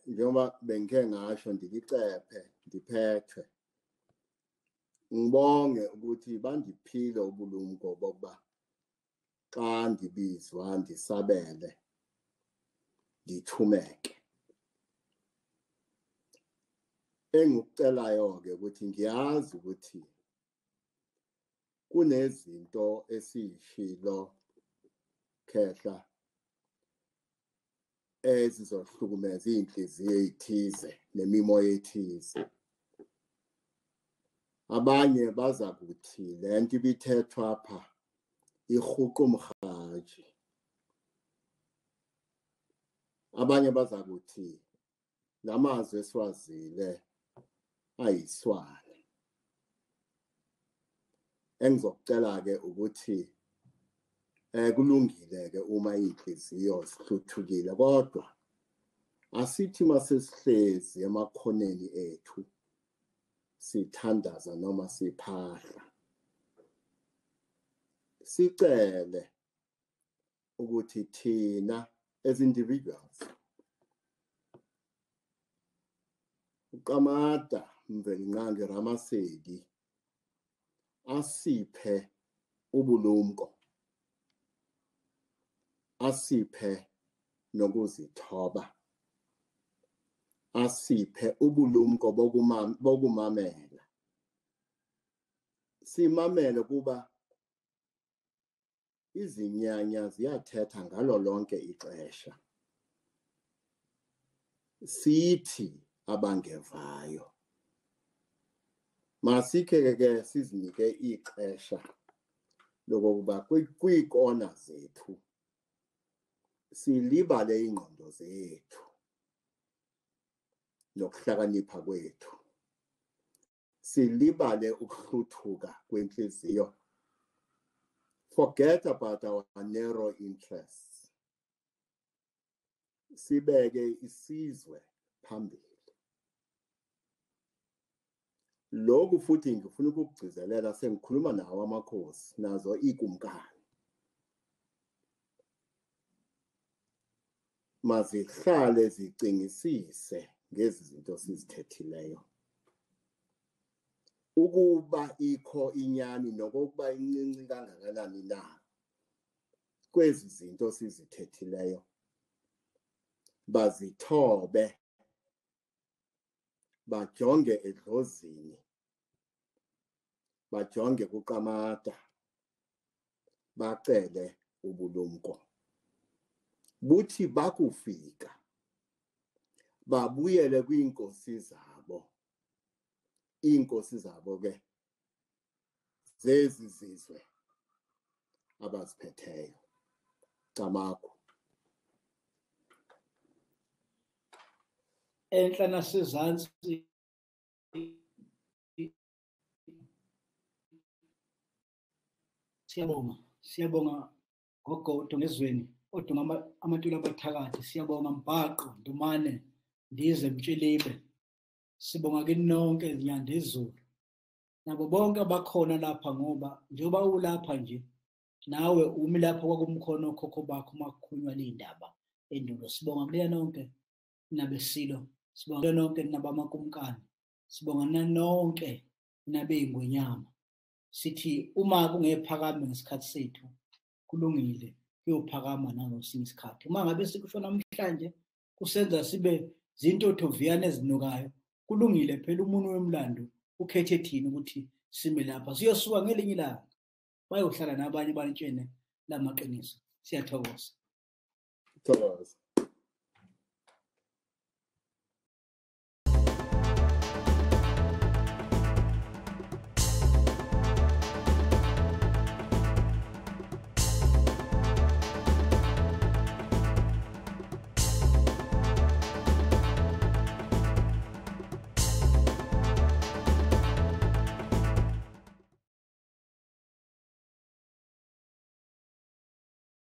njengoba bengike ngasho ndilicephe ndiphethwe. Ngibonge ukuthi bandiphile ubulumko bokuba xa ndibizwa ndisabele ndithumeke. Engikucelayo ke ukuthi ngiyazi ukuthi kunezinto esishilo khehla ezizohlukumeza inhliziyo ezithize nemimoya ethize. Abanye baza kuthi lento ibithethwa apha ihuqa umhaji. Abanye baza kuthi lamazwi esiwazile ayiswana. Engizokucela ke ukuthi kulungile ke uma inhliziyo zihluthukile, kodwa asithi masesihlezi emakhoneni ethu sithandaza noma siphahla, sicele ukuthi thina as individuals uQamata Mvelinqangi Ramasedi asiphe ubulumko, asiphe nokuzithoba, asiphe ubulumko bokumamela. Simamele kuba izinyanya ziyathetha ngalo lonke ixesha. Sithi abangevayo masikhe ke sizinike ixesha lokuba kwiikona zethu silibale ingqondo zethu nokuhlakanipha kwethu, silibale ukuhluthuka kwenhliziyo. Forget about our narrow interests. Sibeke isizwe phambili. Lokhu futhi ngifuna ukukugcizelela sengikhuluma nawo amakhosi nazo ikumkani. Mazihlale zicingisise ngezi zinto sizithethileyo. Ukuba ikho inyani nokokuba incinci kangakanani na kwezi zinto sizithethileyo, bazithobe, bajonge edlozini, bajonge kuQamata, bacele ubulumko. Buthi bakufika babuyele kwiinkosi zabo. Iinkosi zabo ke zezi zizwe abaziphetheyo. Camagu. Enhla nasezantsi siyabonga, siyabonga gogo Dongezweni odunga amatula abathakathi. Siyabonga Mbhaqo Ndumane Ndize Mtshilibe. Sibonga kini nonke Nyandezulu nabo bonke abakhona lapha, ngoba njengoba ulapha nje nawe umi lapho kwakumkhono okhokho bakho makukhulunywa le ndaba endulo. Sibonga kulena nonke nabesilo, sibonga nonke nabamakumkani, sibonga nonke nabeyingwenyama. Sithi uma kungephakame ngesikhathi sethu kulungile, kuyophakama nangesinye isikhathi. Uma ngabe sikusho namhlanje kusenza sibe zintothoviyana ezinukayo, kulungile phela. Umuntu wemlando ukhethe thina ukuthi sime lapha, siyosuka ngelinye ilanga bayohlala nabanye bantshene lamaqiniso. Siyathokoza. Thokoza.